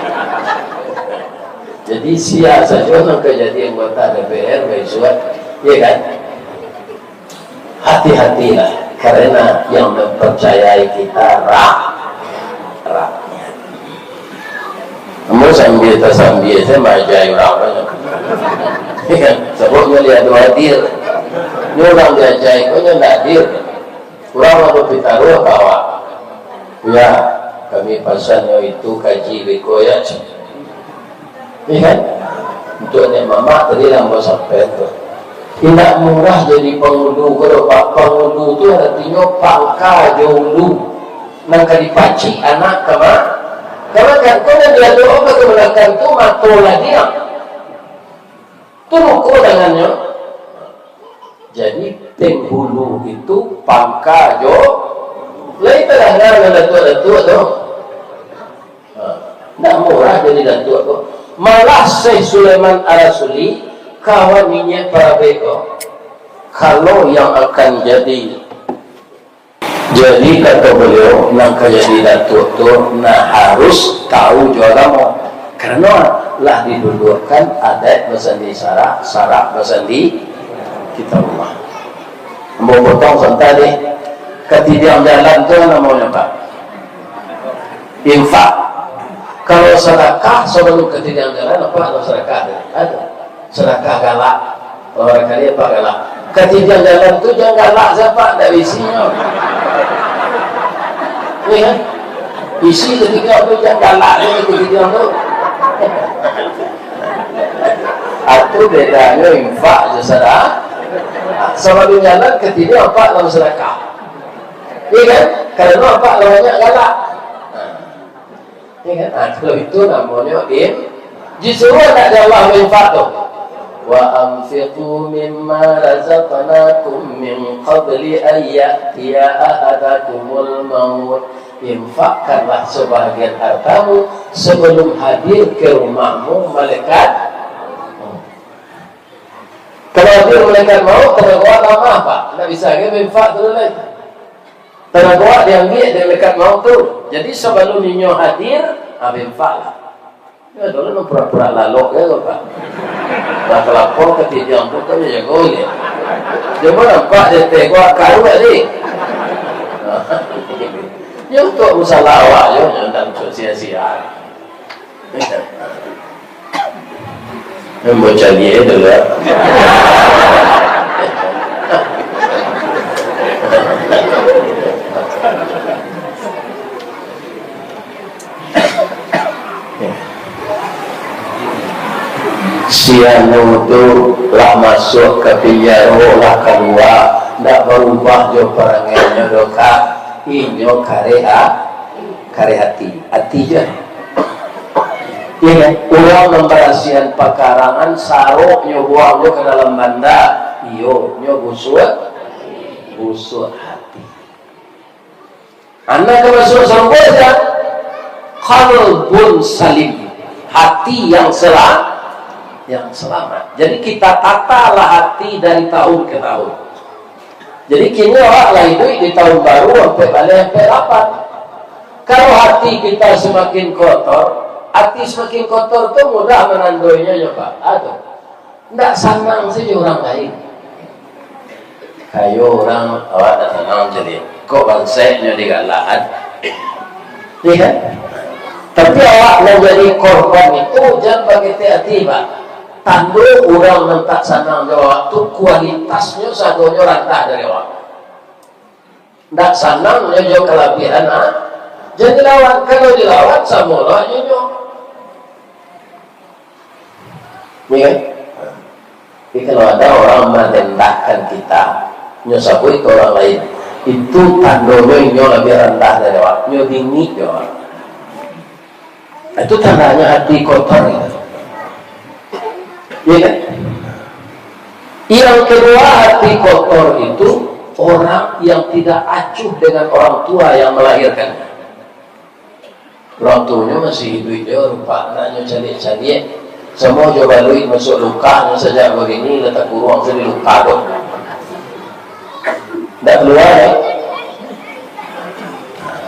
Jadi, sia sajo nan ka jadi anggota D P R bisuak, iyo kan? Hati-hatilah, karena yang mempercayai kita ra-, rakyat. Ambo sambia tasambia, sajo maaja urang banyak. Iyo kan? Sabab nyo lai ado hadir. Nyo urang diaja ko, nyo ndak hadir. Urang ado pitaruah ka awak. "Buya, kami pasan nyo itu kaji beko, yo." Iyo kan? Untuak Nek Mamak tadi lah ambo sampaian tu. Indak murah jadi pangulu ko doh, Pak. Pangulu tu aratinyo pangka jo ulu. Nan ka dipacik anak ka ma-, ka makan. Ko nan diadokan ka kamanakan tu mato ladiang. Tu ruko tangannyo. Jadi, penghulu itu pangka jo, lai tadanga dek datuak-datuak tu. Ha, ndak murah jadi datuak tu. Malah Syekh Sulaiman Ar-Rasuli, kawan niniak parabek tu, kalau yang akan jadi Jadi, kato baliau, nan ka jadi datuak tu, nah, harus tahu jo agamo. Karano lah diduduakkan adaik basandi syarak, syarak basandi Kitabullah. Ambo potong sabanta deh. Katidiang jalan tu namonyo, Pak? Infak. Kalau sadakah, sabalun katidiang jalan, apo nan sadakah tu? Ado. Sadakah galak. Barangkali apak galak. Katidiang jalan tu jan galak sajo, Pak, ndak isinyo. Iyo kan? Isi katidiang tu jan galak sajo katidiang tu. Itu bedanyo infak jo sadakah. Sabalun jalan katidiang apak lah basadakah. Iyo kan? Karano apak lah banyak galak. Iyo kan? Ah, kalau itu namonyo in-, justru ndak ado Allah infak tu. "Wa anfiqu mimma razaqnakum min qabli an ya'tiya ahadakumul maut." Infakkanlah sabahagian hartamu sabalun hadir ka rumahmu malaikat maut. Kalau hadir malaikat maut, tadanga lamah, Pak. Ndak bisa gai bainfak tu lai. Tadanga diambiak dek malaikat maut tu. Jadi, sabalun inyo hadir, ah, bainfaklah. Yo, dulu nan pura-pura lalok gai ko, Pak. Lah kalapo katidiang tu kan jago gai. Cuma nampak di ateh ko karuak tadi. Yo, untuak musala awak yo, jan untuak sia-sia. Ambo caliak dulu, yo. Si anu tu lah masuak ka pinjaro, lah kalua, ndak barubah jo parangainyo doh, Kak. Inyo kareh a-, Kari hati, hati je. Iyo kan? Urang mambarasiahan pakarangan, sarok nyo buang nyo ka dalam banda. Iyo, nyo busuak, busuak hati. Anak ka masuak sarugo sajo. Qalbun salim, hati yang sela-, yang selamat. Jadi kita tatalah hati dari tahun ke tahun. Jadi kini awak lah iduik di tahun baru, ampek baleh, ampek lapan. Kalau hati kita semakin kotor, hati semakin kotor tu mudah manandoinyo, nyo, Pak. Aduh. Ndak sanang sajo urang lain. Kayo urang, awak ndak sanang jadi. Kok bansaiknyo digalakan? Iya kan? Tapi awak nan jadi korban itu, jan baketek ati, Pak. Tando urang nan tak sanang jo awak tu, kualitasnyo sadonyo randah dari awak. Ndak sanang nyo jo kalabiahan, ha? Jan dilawan, kalau dilawan, samo lah jo nyo. Iya kan? Jadi kalau ada orang merendahkan kita, nyo sabuik ka orang lain, itu tandonyo inyo labiah randah dari awak, nyo bingik jo awak. Itu tandanya hati kotor itu. Iya kan? Yang kedua, hati kotor itu orang yang tidak acuh dengan orang tua yang melahirkannya. Orang tuonyo masih hiduik jo, rupa anaknyo caliak-caliak. Samo jo baluik masuak luka, sajak barini lah takuruang tu di luka tu. Ndak kalua, ya?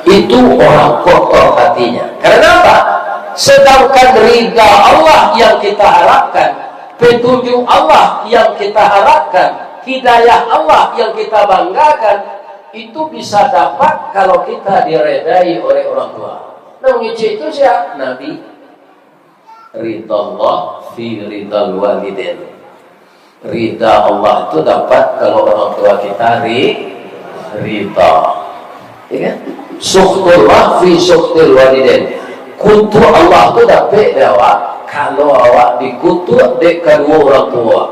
Itu orang kotor hatinya. Karena apa? Sedangkan rida Allah yang kita harapkan, petunjuk Allah yang kita harapkan, hidayah Allah yang kita banggakan, itu bisa dapat kalau kita diredai oleh orang tua. Nah, ngecek itu siapa? Nabi. Ridha Allah fi ridhal walidain. Rida Allah itu dapat kalau orang tua kita ri-, rida. Ya kan? Sukhtullah fi sukhtil walidain. Kutuak Allah tu dapek dek awak kalau awak dikutuak dek kaduo orang tua.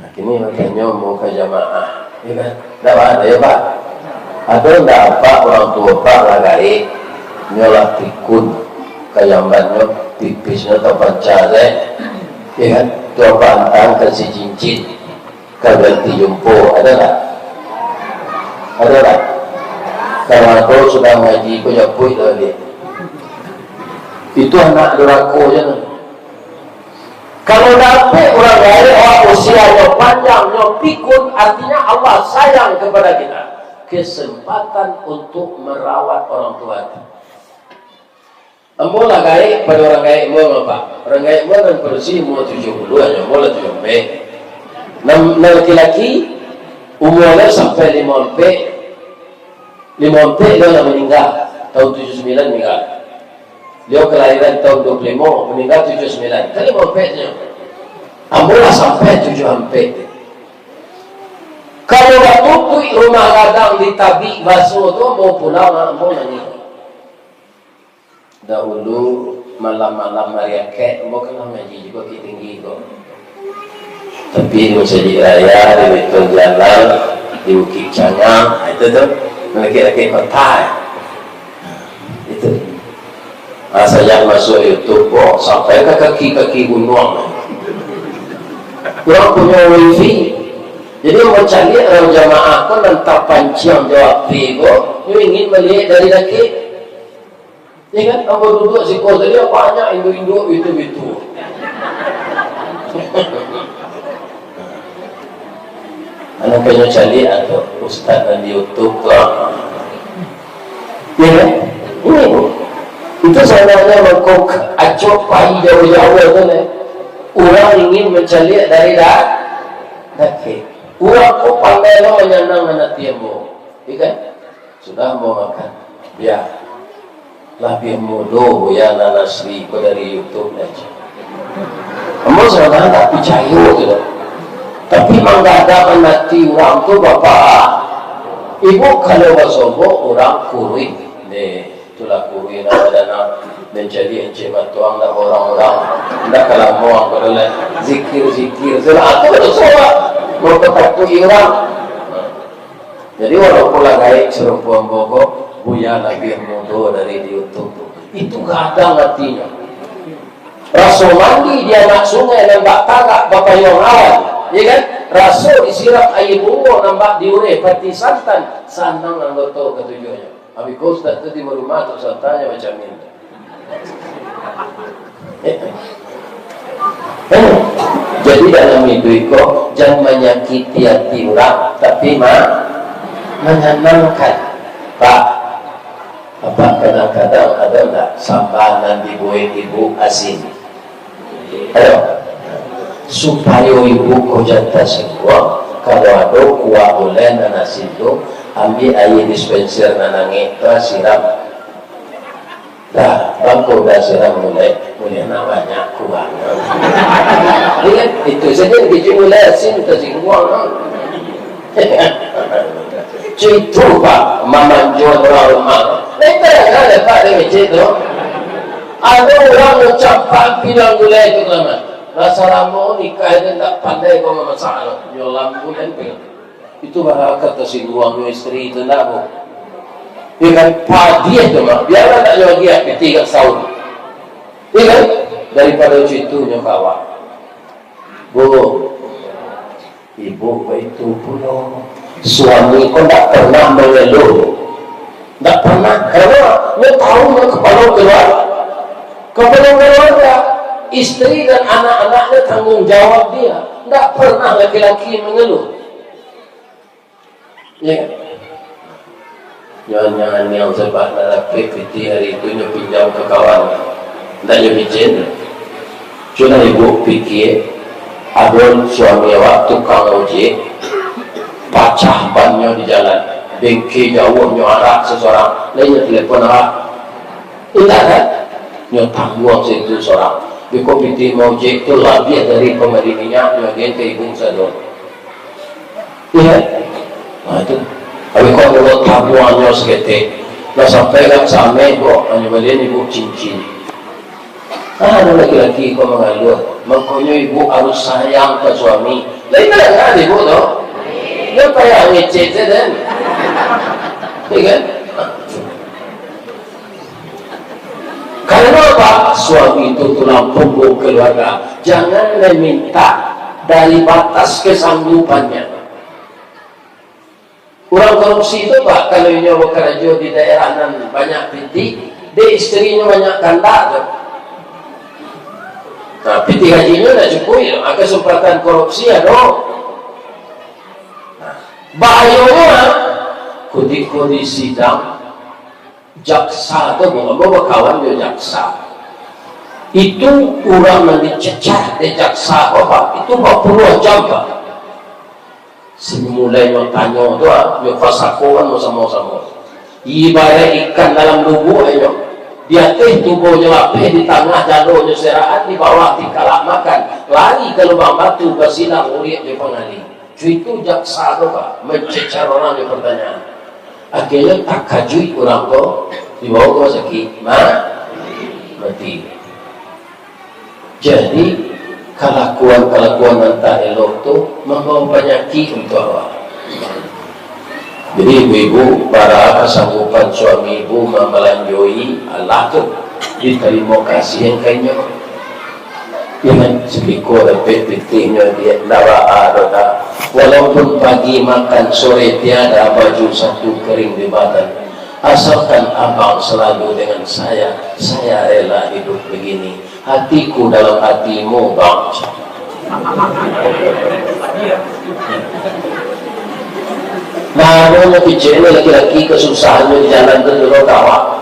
Nah, kini batanyo mau ka jamaah, ya kan? Ndak baa, ya, Pak? Ado ndak apak urang tuo apak lah gaek, nyo lah pikun, kajambannyo, pipisnyo tapanca, ya kan? Tu apak antang ka si cincin, ka ganti jumpo, ado ndak? Ado ndak? Kalau ado, sudah ngaji ko japuik lah dia. Itu anak durako je tu. Kalau dapek urang gaek, awak usianyo panjang, nyo pikun, artinya Allah sayang kepada kita. Kesempatan untuk merawat orang tua tu. Ambo lah gaek pado urang gaek ambo, Pak. Urang gaek ambo nan padusi umua tujuah puluah, nyo ambo lah tujuah ampek. Nan, nan laki-laki, umuanyo sampai limo ampek. Limo ampek baliau lah maningga, tahun tujuah sambilan maningga. Baliau kalahiran tahun duo puluah limo, maningga tujuah sambilan. Kan limo ampek sajo. Ambo lah sampai tujuah ampek. Kalau batutuik rumah gadang di tabik baso tu, ambo pulang, ambo nangih. Dahulu malam-malam ari Akek, ambo kan lah mangaji juo Bukik Tinggi ko. Tapi di Masajik Raya, di Baitul Jalal, di Bukik Cangang, ah, itu tu, lakek-lakek kota, eh. Itu. Ah, sajak masuak YouTube ko, sampai ka kaki-kaki gunuang. Urang punyo wifi. Jadi, ambo caliak urang jamaah ko nan tapanciang jo api ko, nyo ingin maliek dari dakek. Ya kan, ambo duduak siko tadi, banyak induak-induak bitu-bitu. Anak kanyo caliak tu, ustaz nan di YouTube tu. Ya kan? Ini, Bu. Itu sabananyo mangko acok pai jauah-jauah tu, neh. Urang ingin mancaliak dari da-, dakek. Urang ko pandai lo manyanangkan ati ambo. Ya kan? Sudah ambo makan. Bia. Labiah mudo Buya nan asli ko dari YouTube aja. Ambo sabananyo tak picayo tu doh. Tapi manggadang ati urang tu, Bapak. Ibu kalau basobok urang kuruih. Deh, itulah kuruih nan badanam. Mancaliak encik matuang dak urang-urang. Ndak ka lamo ko doh lai. Zikir-zikir. Sudah tu badoso, Pak. Mau katakuik urang. Jadi, walaupun lah gaek sarumpo ambo ko, Buya labiah mudo dari di YouTube tu. Itu gadang atinyo. Raso mandi di anak sungai nan bak tagak bapayuang awan, ya kan? Raso disiram aia bungo nan bak diureh pati santan, sanang anggoto katujuahnyo. Abih ko ustaz tu di rumah tu santanyo macam ni. Eh, jadi dalam iduik ko, jan manyakiti ati urang, tapi ma-, manyanangkan. Pak, apa kadang-kadang ado ndak samba nan dibuek ibu asin? Ayo, supayo ibu ko jan tasingguang, kalau ado kuah gulai nan asin tu, ambiak aia dispenser nan angek tu, siram. Dah, bangko dah siram mulai, mulai nak banyak kurang. Ingat, itu saja biji mulai asin tersinggung. Itu, Pak, mamanjuan orang rumah. Lain tak ada, Pak, di masjid tu. Ada orang yang campak pinang gulai tu, Keramat. Rasa lama nikah dia tak pandai kau memasak tu. Nyolam gulai pinang. Itu barakat tasingguangnyo isteri tu ndak, Bu? Iyo kan, padiah tu mah. Biarlah tak nyo agiah pitih kat sahur. Iyo kan? Daripado cuitu nyo ka awak. Bu, ibu baitu pulo. Suami ko ndak pernah mangeluh. Ndak pernah. Karano nyo tahu nyo kapalo kaluarga. Kapalo kaluarga. Isteri dan anak-anaknyo tanggung jawab dia. Ndak pernah laki-laki mangeluh. Ya. Nyo anyiang-anyiang sabab nak dapek pitih hari tu, nyo pinjam ka kawan. Ndak nyo bijen. Cubolah ibu pikia, ado suami awak tukang ojek, pacah bannyo di jalan, bengke jauah nyo arak sasorang, lai nyo telepon awak. Indak kan? Nyo tangguang situ sorang. Beko pitih maojek tu labiah dari pambali minyak, nyo agiah ka ibu sado. Iyo. Nah, itu. Tapi kok dulu tabuangnyo saketek. Lah sampai kan sameh kok, hanyo balian ibu cincin. Ah, ado laki-laki kok mangaluah. Mangkonyo ibu harus sayang ka suami. Lain kan ibu tu? Dia payah ngecek saja kan? Iya kan? Karena apa? Suami itu tulang punggung keluarga. Jangan meminta dari batas kesanggupannya. Urang korupsi tu, Pak, kalau inyo bakarajo di daerah nan banyak pitih, dek isterinyo banyak kandak tu. Nah, pitih hajinyo ndak cukuik, kesempatan korupsi ado. Nah, bahayonyo, kutiko di sidang, jaksa tu, ambo bakawan jo jaksa. Itu urang nan dicecah dek jaksa ko, Pak, itu bapuluah jam, Pak. Simulai nyo tanyo tu, ah, nyo pasakoan samo-samo. Ibaraik ikan dalam lubuak inyo. Di ateh tubonyo lapeh, di tangah jalonyo seraat, di bawah tikalak makan. Lari ka lubang batu, basilang uriak jo pangali. Cuitu jaksa tu, Pak, mancecar urang jo partanyaan. Akhirnyo takajuik urang ko, dibawa ka rumah sakik. Ma-, mati. Jadi, kalakuan-kalakuan nan tak elok tu mambawa panyakik untuak awak. Jadi, ibu-ibu, bara kasanggupan suami ibu mambalanjoi, alah tu, ditarimo kasih yang kainyo. Ingat, sakiko dapek pitihnyo, dia ndak baa doh dah. Walaupun pagi makan, sore tiada, baju satu kering di badan. Asalkan abang selalu dengan saya, saya rela hidup begini. Hatiku dalam hatimu, Bang. Mano nyo kecek ni laki-laki kesusahan di jalan tu dulu kawan.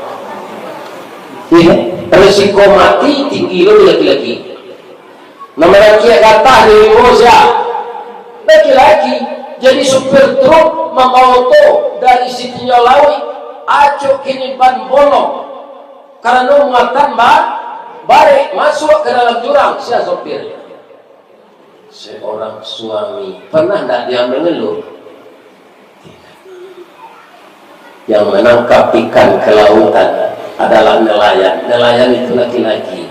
Iya, resiko mati tinggi lo di laki-laki. Nan marakiak gatah di rumah sia? Laki-laki. Jadi supir truk mambawa oto dari Sitinjau Lauik, acok kini ban bolong. Karano muatan ba-, barek masuak ka dalam jurang, sia sopirnyo? Seorang suami, pernah ndak dia mengeluh? Yang menangkap ikan ke lautan adalah nelayan. Nelayan itu laki-laki.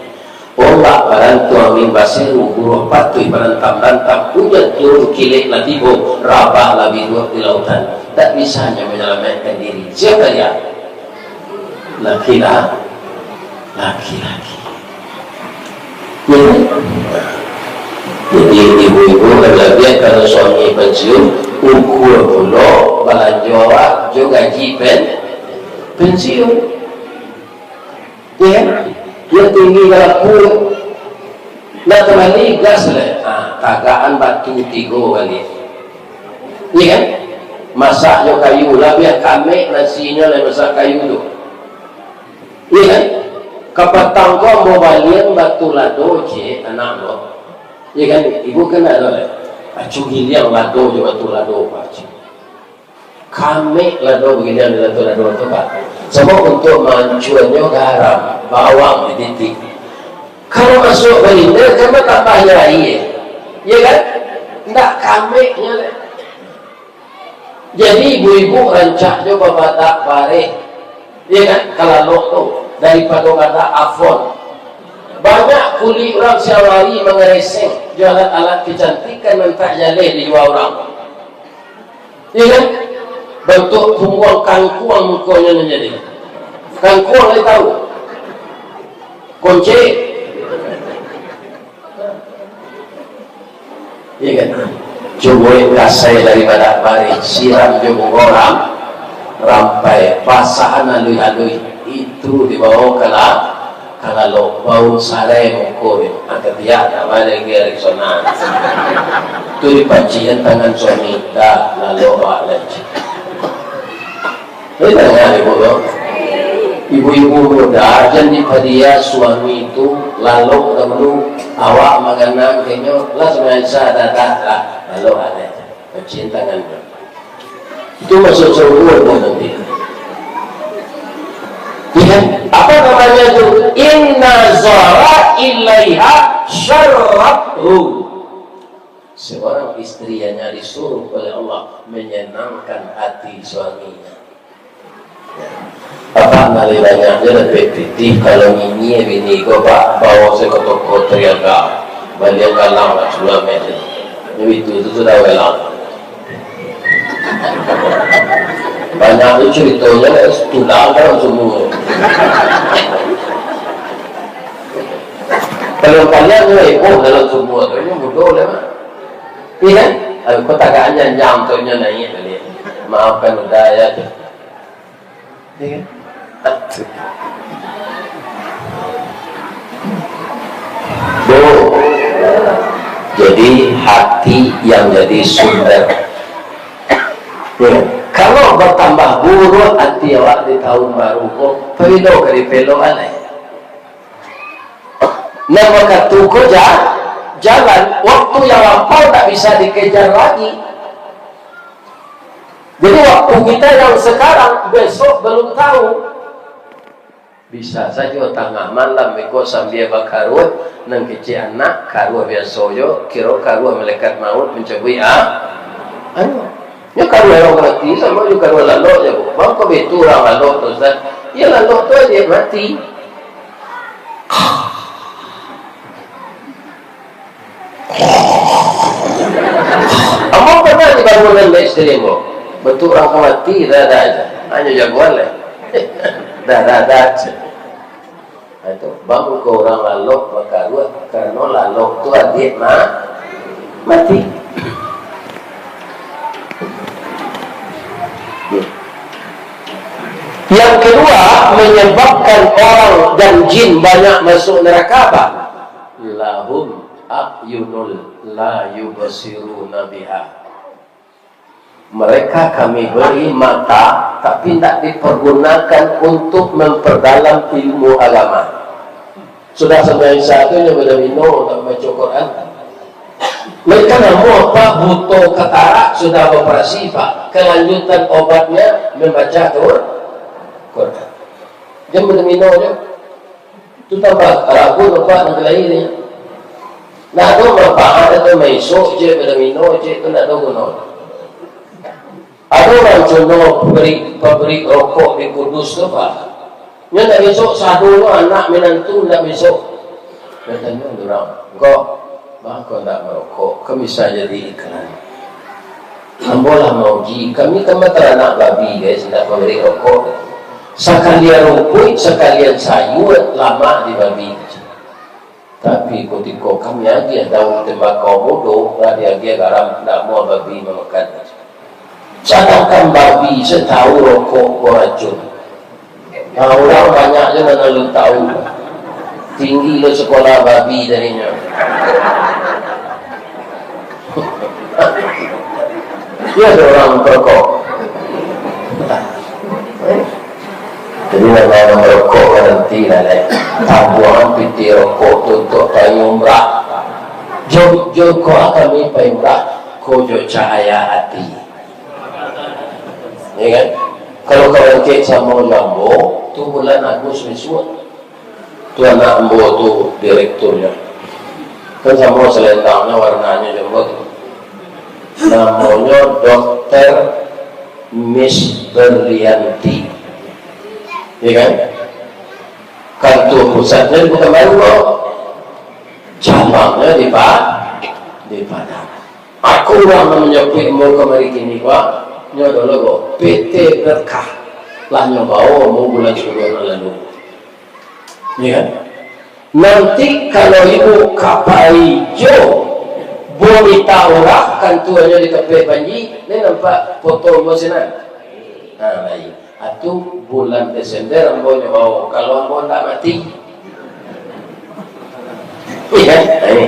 Ombak barantuang limbah seru, buruah patuih barantam-rantam, ujan turun kilek lah tibo, rabah lah biduak di lautan. Tak bisanya menyelamatkan diri. Siapa dia? Laki-la-, laki-laki. Ya. Jadi, ibu-ibu, kalabiahan kalau suami pensiun, ukur pulo balanjo awak jo gaji pen-, pensiun. Ya, yang tinggi balaku, nak kembali gas lah. Ha, tagakan batu tigo kali. Iya kan? Masak jo kayu, labiah kamek nasinyo lah masak kayu tu. Iya kan? Kapatang ko ambo balian batu lado, cek anak ambo. Iya kan? Ibu kan ado lah. Acu giliang lado jo batu lado, Pak. Kamek lado bagiliang di lado-lado tu, Pak. Samo untuak mancuanyo garam, bawang dititik. Kalau masuak balinda, kan batambah jo aia. Iya kan? Ndak kameknyo lai. Jadi, ibu-ibu rancak jo babadak bareh. Iya kan? Kalalok tu, daripado badak Avon. Banyak kulik urang siang hari mangareseng jo alat-alat kecantikan nan tak jaleh dijua urang. Iya kan? Bantuak pungguang kangkuang mukonyo nan jadi. Kangkuang lai tahu? Koncek. Iya kan? Cubo kasai dari badak bareh, siram jo bungo ram-, rampai, basahan aluih-aluih, itu dibawo ka la-, Kalau bau sarai muko ni, angka biak tak balik lagi dari sana. Tu dipancian tangan suami, dah, lalu awak lai. Jadi, tangan ibu tu. Ibu-ibu muda, jan dipadia suami tu lalok dahulu, awak maganang kenyo, lah, sudah Isa, dah, dah, dah, lalok awak lai. Pancian tangan tu. Itu masuk surga tu nanti. Iya, apa namanya itu? Inna zara ilaiha syarrathu. Seorang istri hanya disuruh oleh Allah menyenangkan hati suaminya. Apa nalai banyak je dapek pitih kalau nyinyia bini ko, Pak, bawa se ka toko Triaga, balian galang lah sulam eh. Jadi itu, itu sudah galang. Banyak tu ceritonyo, eh, tulang dalam sumur. Kalau kalian ni, eh, oh, dalam sumur tu, ini bodoh lah, Mak. Iya kan? Kalau kau tagak anjang-anjang tu, nyo naik balik. Maafkan udah ya. Iya kan? Bu, jadi hati yang jadi sumber. Ya, kalau bertambah buruk hati awak di tahun baru ko, paido ka dipelok alai. Nah, maka tu ko ja-, jalan, waktu yang lampau tak bisa dikejar lagi. Jadi, waktu kita yang sekarang, besok belum tahu. Bisa sajo tangah malam iko sambia bakaruah, nan kecek anak, karuah biaso jo, kiro karuah malaikat maut mancabuik a-, anu. Nyo karuah urang mati, samo jo karuah lalok jo. Mangko baitu urang lalok tu, Ustaz. Iyo, lalok tu adiak mati. Ambo pernah dibangunan dek isteri ambo. Bantuak urang ka mati, dah, dah aja. Hanyo jagoan lah. Dah, dah, dah aja. Nah, itu. Bang, ko urang lalok bakaruah, karano lalok tu adiak ma-, mati. Yang kedua, menyebabkan orang dan jin banyak masuk neraka apa? Lahum a'yunul la yubsiruna biha. Mereka Kami beri mata, tapi ndak dipergunakan untuk memperdalam ilmu agama. Sudah sampai Isa tu, nyo badomino, ndak mambaco Quran. Mereka namo apa? Buto katarak, sudah operasi, Pak. Kelanjutan obatnya membaca Qur-, Quran. Jan badomino nyo. Tu tambah ragu nampak nan kalahi ni. Ndak ado manfaat, ado maisok je, badomino je, tu ndak ado guno. Ado urang Cino pabrik, pabrik rokok di Kudus tu, Pak. Nyo ndak besok, sadonyo anak minantu ndak besok. Nyo tanyo urang, "Ngko, baa ko ndak marokok? Kan bisa jadi iklan." "Ambo lah mauji, kami kan bataranak babi, guys, ndak pabrik rokok." Sakalian rumpuik, sakalian sayua, lamak di babi. Tapi kutiko kami agiah daun tembakau mudo, lah diagiah garam, ndak muah babi mamakan. Sadangkan babi se tau rokok ko racun. Nah, urang banyak se nan alun tau. Tinggi lo sekolah babi tadinyo. Iyo, ado urang merokok. Jadi, nan urang merokok, barantilah, lai. Tabuangan pitih rokok tu untuak pai umrah. Jo, jo ko kami pai umrah, ko jo cahaya ati. Ya kan? Kalau ka Bangkek samo jo ambo, tu bulan Agus bisuak. Tu anak ambo tu direkturnyo. Kan samo salendangnyo, warnanyo jo ambo tu. Namonyo Dokter Miss Berlianti. Ya kan? Kantua pusatnyo di Pekanbaru ko. Cabangnyo di Pa-, di Padang. Aku urang nan manjapuik ambo kamari kini ko, nyo ado logo P T Berkah. Lah nyo bao ambo bulan sapuluah nan lalu. Ya kan? Nanti kalau ibu ka pai jo bonita urang, kantuanyo di Kapek Panji, ni nampak foto ambo sinan. Nah, baik. Atu bulan Desember ambo nyo bao, kalau ambo ndak mati. Iya kan? Nah, ini.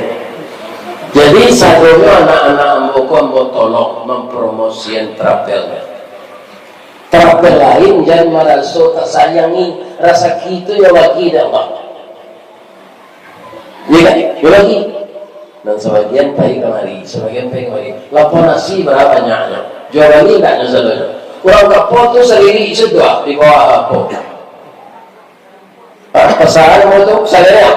Jadi, sadonyo anak-anak ambo ko ambo tolong mampromosian travel. Travel lain jan maraso tasayangi, rasaki tu yo bagi dek Allah. Iya kan? Yo bagi. Dan sabagian pai kamari, sabagian pai kamari. Lapau nasi bara banyaknyo. Juo bali ndak nyo sadonyo. Urang kapo tu salirik sudah di bawah lapau. Ah, pasaran mo tu, salerek.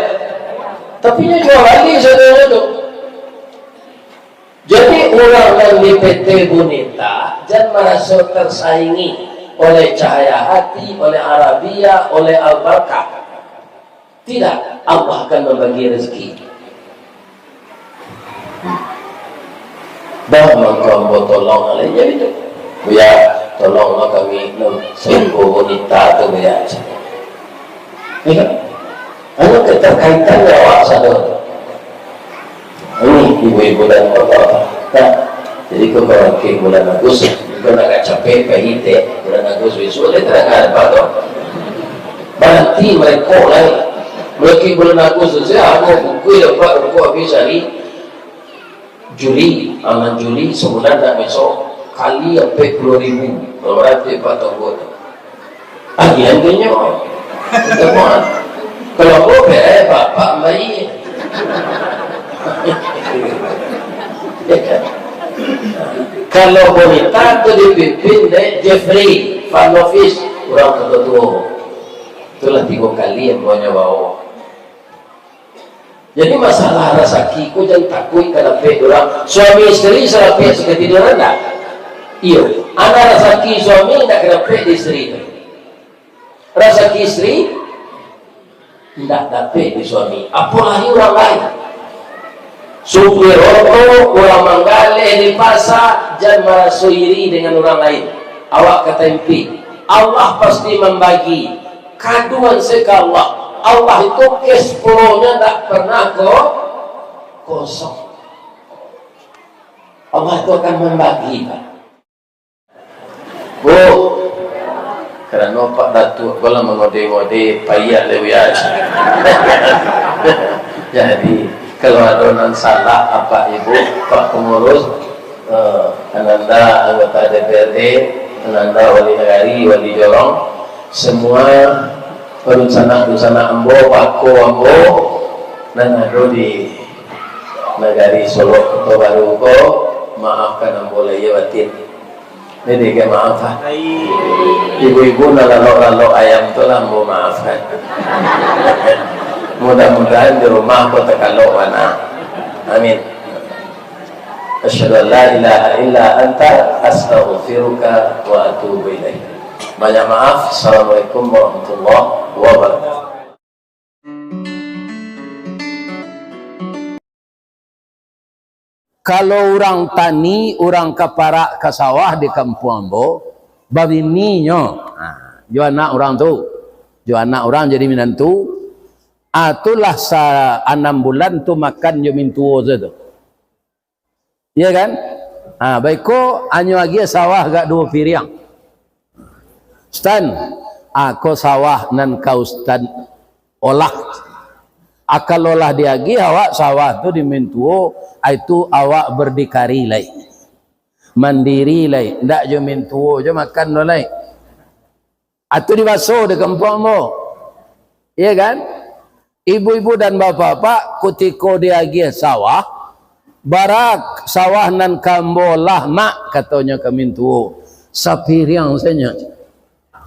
Tapi nyo juo bali sadonyo tu. Jadi, urang nan di P T Bonita, jan maraso tersaingi oleh Cahaya Hati, oleh Arabia, oleh Al-Barkah. Tidak, Allah akan membagi rezeki. Dah mangko ambo tolong alainya itu. Buya, tolonglah kami, no, seko bonita tu, Buya. Ya kan? Hanya keterkaitan nyawa sado. Ini ibu-ibu dan bapak-bapak. Nah, jadi ko kalau ke bulan Agus, ko nak capai pahit, bulan Agus besok, dia tak ada apa tu. Baranti mereka lai. Mulai bulan Agus tu, saya ada buku dapat buku habis hari Juli, aman Juli, sebulan dah besok, kali ampek puluah ribu. Kalau baranti empat tahun. Agihan tu nyo. Kita buat. Kalau ko, eh, bapak baik. Kalau bonita tu dipimpin dek Jeffrey Van Novis, urang tuo-tuo. Itulah tigo kali yang bawa nyawa. Jadi, masalah rasaki ko jan takuik ka dapek urang. Suami isteri sarapek sakatiduran ndak? Iyo. Anak rasaki suami ndak ka dapek di isteri tu. Rasaki isteri ndak dapek di suami. Apolai urang lain. Supir oto, urang manggaleh di pasa, jan maraso iri dengan urang lain. Awak ka taimpi. Allah pasti mambagi. Kaduan se ka Allah. Allah itu cash flow-nya ndak pernah ko-, kosong. Allah itu akan membagi, Pak. Bu, karano Pak Datuak ko lah mangode-ngode, payah le wiaj. Jadi, kalau ado nan salah, Apak Ibu, Pak Pengurus, eh, Ananda anggota D P R D, Ananda Wali Nagari, Wali Jorong, semua dunsanak-dunsanak ambo, bako ambo, nan ado di Nagari Solok Koto Baru ko, maafkan ambo lahia batin. Ni dek maaf lah. Ibu-ibu nan lalok-lalok ayam tu lah ambo maafkan. Mudah-mudahan di rumah ko takalok bana. Amin. Asyhadu an la ilaha illa anta, astaghfiruka wa atubu ilaik. Banyak maaf. Assalamualaikum warahmatullahi wabarakatuh. Kalau urang tani, urang ka parak ka sawah di kampuang ambo, babininyo. Ha. Jo anak urang tu. Jo anak urang jadi minantu. Ah, tu lah sa-, anam bulan tu makan jo mintuo se tu. Iya kan? Ha, baiko, anyo agiah sawah agak duo piriang. Stan, ah, ko sawah nan ka Ustaz olah. Ah, kalau lah diagiah awak sawah tu di mintuo, ah, itu awak berdikari lai. Mandiri lai, ndak jo mintuo jo makan tu lai. Atu dibaso di kampuang ambo. Iya kan? Ibu-ibu dan bapak-bapak, kutiko diagiah sawah, bara sawah nan ka ambo olah, Mak, katonyo ka mintuo. Sapiriang sajo.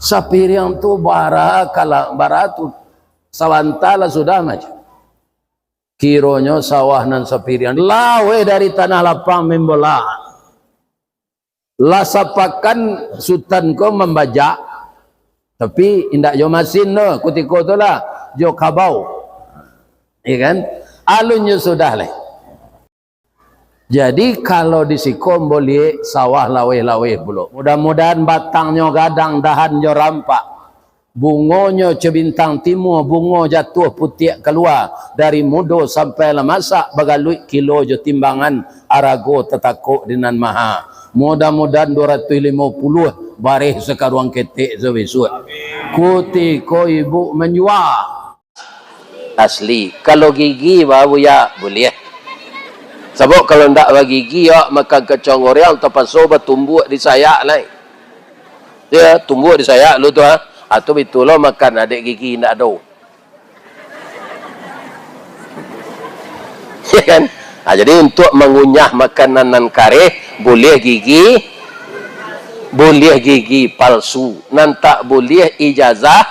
Sapiriang tu bara kala, bara tu sabanta lah sudah, Mak. Kironyo sawah nan sapiriang, laweh dari tanah lapang membola. Lah sapakan Sutan ko mambajak, tapi indak jo masin tu, kutiko tu lah, jo kabau. Iya kan? Alun jo sudah lai. Jadi, kalau di siko ambo liek sawah laweh-laweh pulo. Mudah-mudahan batangnyo gadang, dahan jo rampak. Bungonyo co bintang timua, bungo jatuah putiak kalua, dari mudo sampai lah masak, bagaluik kilo jo timbangan, arago tatakok di Nan Maha. Mudah-mudahan duo ratuih limo puluah, bareh sakaruang ketek sabisuak. Kutiko ibu manjua. Asli. Kalau gigi ba, Buya, buliah. Sabab kalau ndak bagigi, awak makan kacang goreng, tapaso batumbuak di sayak lai. Ya, tumbuak di sayak lu tu, ha. Ah, tu bitu lo makan, adek gigi ndak ado. Ya kan? Ah, jadi untuk mangunyah makanan nan kareh, buliah gigi, buliah gigi palsu. Nan tak buliah ijazah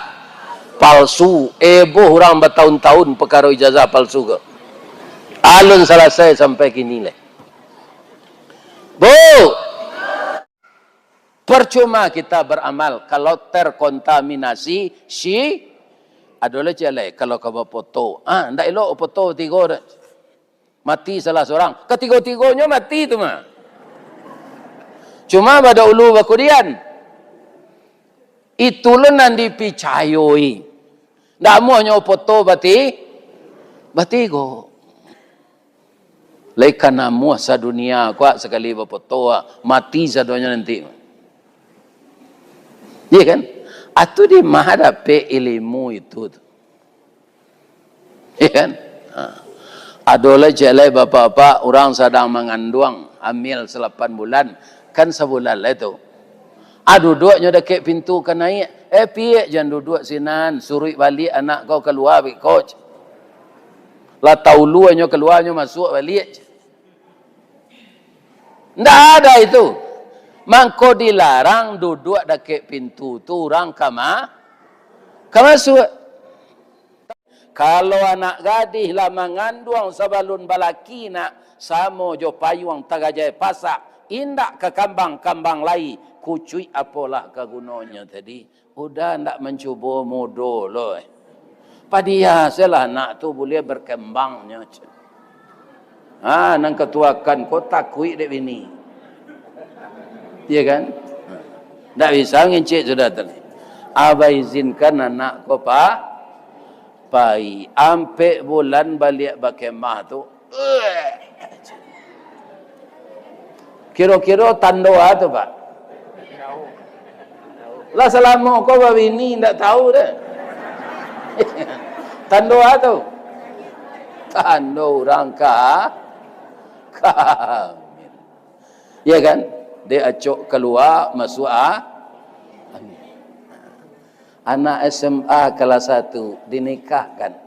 palsu. Eboh urang bataun-taun pakaro ijazah palsu ko. Alun salasai sampai kini lai. Bu! Percuma kita beramal kalau terkontaminasi si-, ado lah ciek lai, kalau ka bafoto. Ah, ndak elok foto tigo dah. Mati salah sorang. Katigo-tigonyo mati tu mah. Cuma badahulu bakudian. Itu lo nan dipicayoi. Ndak amuahnyo foto bati-, batigo. Lai ka namuah sadunia ko sakali bafoto, mati sadonyo nanti. Iya kan? Atu di ma dapek ilimu itu tu? Iya kan? Ha. Ado lai ciek lai bapak-bapak, urang sadang manganduang, hamil salapan bulan, kan sabulan lai tu. Ah, duduaknyo dakek pintu ka naiak. Eh, piak, jan duduak sinan, suruik baliak anak kau kalua, biko. Lah tauluanyo kalua, nyo masuak baliak. Ndak ada itu. Mangko dilarang duduak dakek pintu tu urang ka ma-, ka masuak. Kalau anak gadih lah manganduang sabalun balaki nak, samo jo payuang tagajai pasak, indak ka kambang-kambang lai, kucuik apolah ka gunonyo tadi. Uda ndak mancubo mudo lo, eh. Padiya selah anak tu buliah berkembang nyo, ceh. Ha, nan katuakan ko takuik dek bini. Iya kan? Ndak bisa ngincik sudah tadi. Abah izinkan anak ko pa-, pai. Ampek bulan baliak bakemah tu. Kiro-kiro tando a tu, Pak? Lah salamo ko babini ndak tahu deh. Tando a tu? Tando urang ka-, ka-, ya kan? Dek acok kalua, masuak a-, anak S M A kelas satu dinikahkan.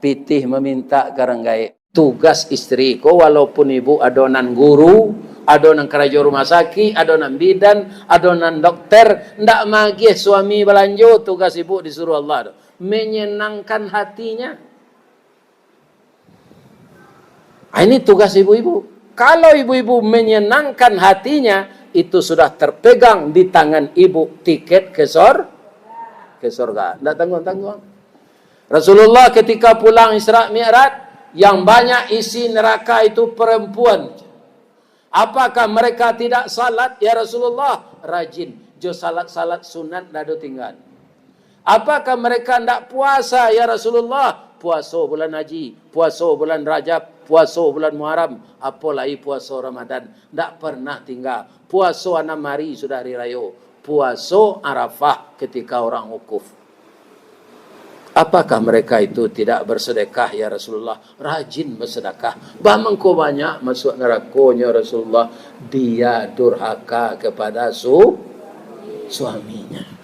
Pitih maminta ka rang gaek. Tugas istri ko, walaupun ibu ado nan guru, ado nan karajo rumah sakik, ado nan bidan, ado nan dokter, ndak magiah suami balanjo, tugas ibu disuruh Allah tu. Menyenangkan hatinya. Ah, ini tugas ibu-ibu. Kalau ibu-ibu menyenangkan hatinya, itu sudah terpegang di tangan ibu tiket ke sor-, ke sorga. Ndak tangguang-tangguang. Rasulullah ketika pulang Isra Mi'raj, yang banyak isi neraka itu perempuan. Apakah mereka tidak salat, ya Rasulullah? Rajin. jo salat-salat sunat ndak ado tingga. Apakah mereka ndak puasa, ya Rasulullah? Puaso bulan Haji, puaso bulan Rajab, puaso bulan Muharram, apo lai puaso Ramadan. Ndak pernah tingga. Puaso anam hari sudah hari rayo. Puaso Arafah ketika orang wukuf. Apakah mereka itu tidak bersedekah, ya Rasulullah? Rajin bersedekah. Bah mangko banyak masuk narakonyo, Rasulullah? Dia durhaka kepada su-, suaminya.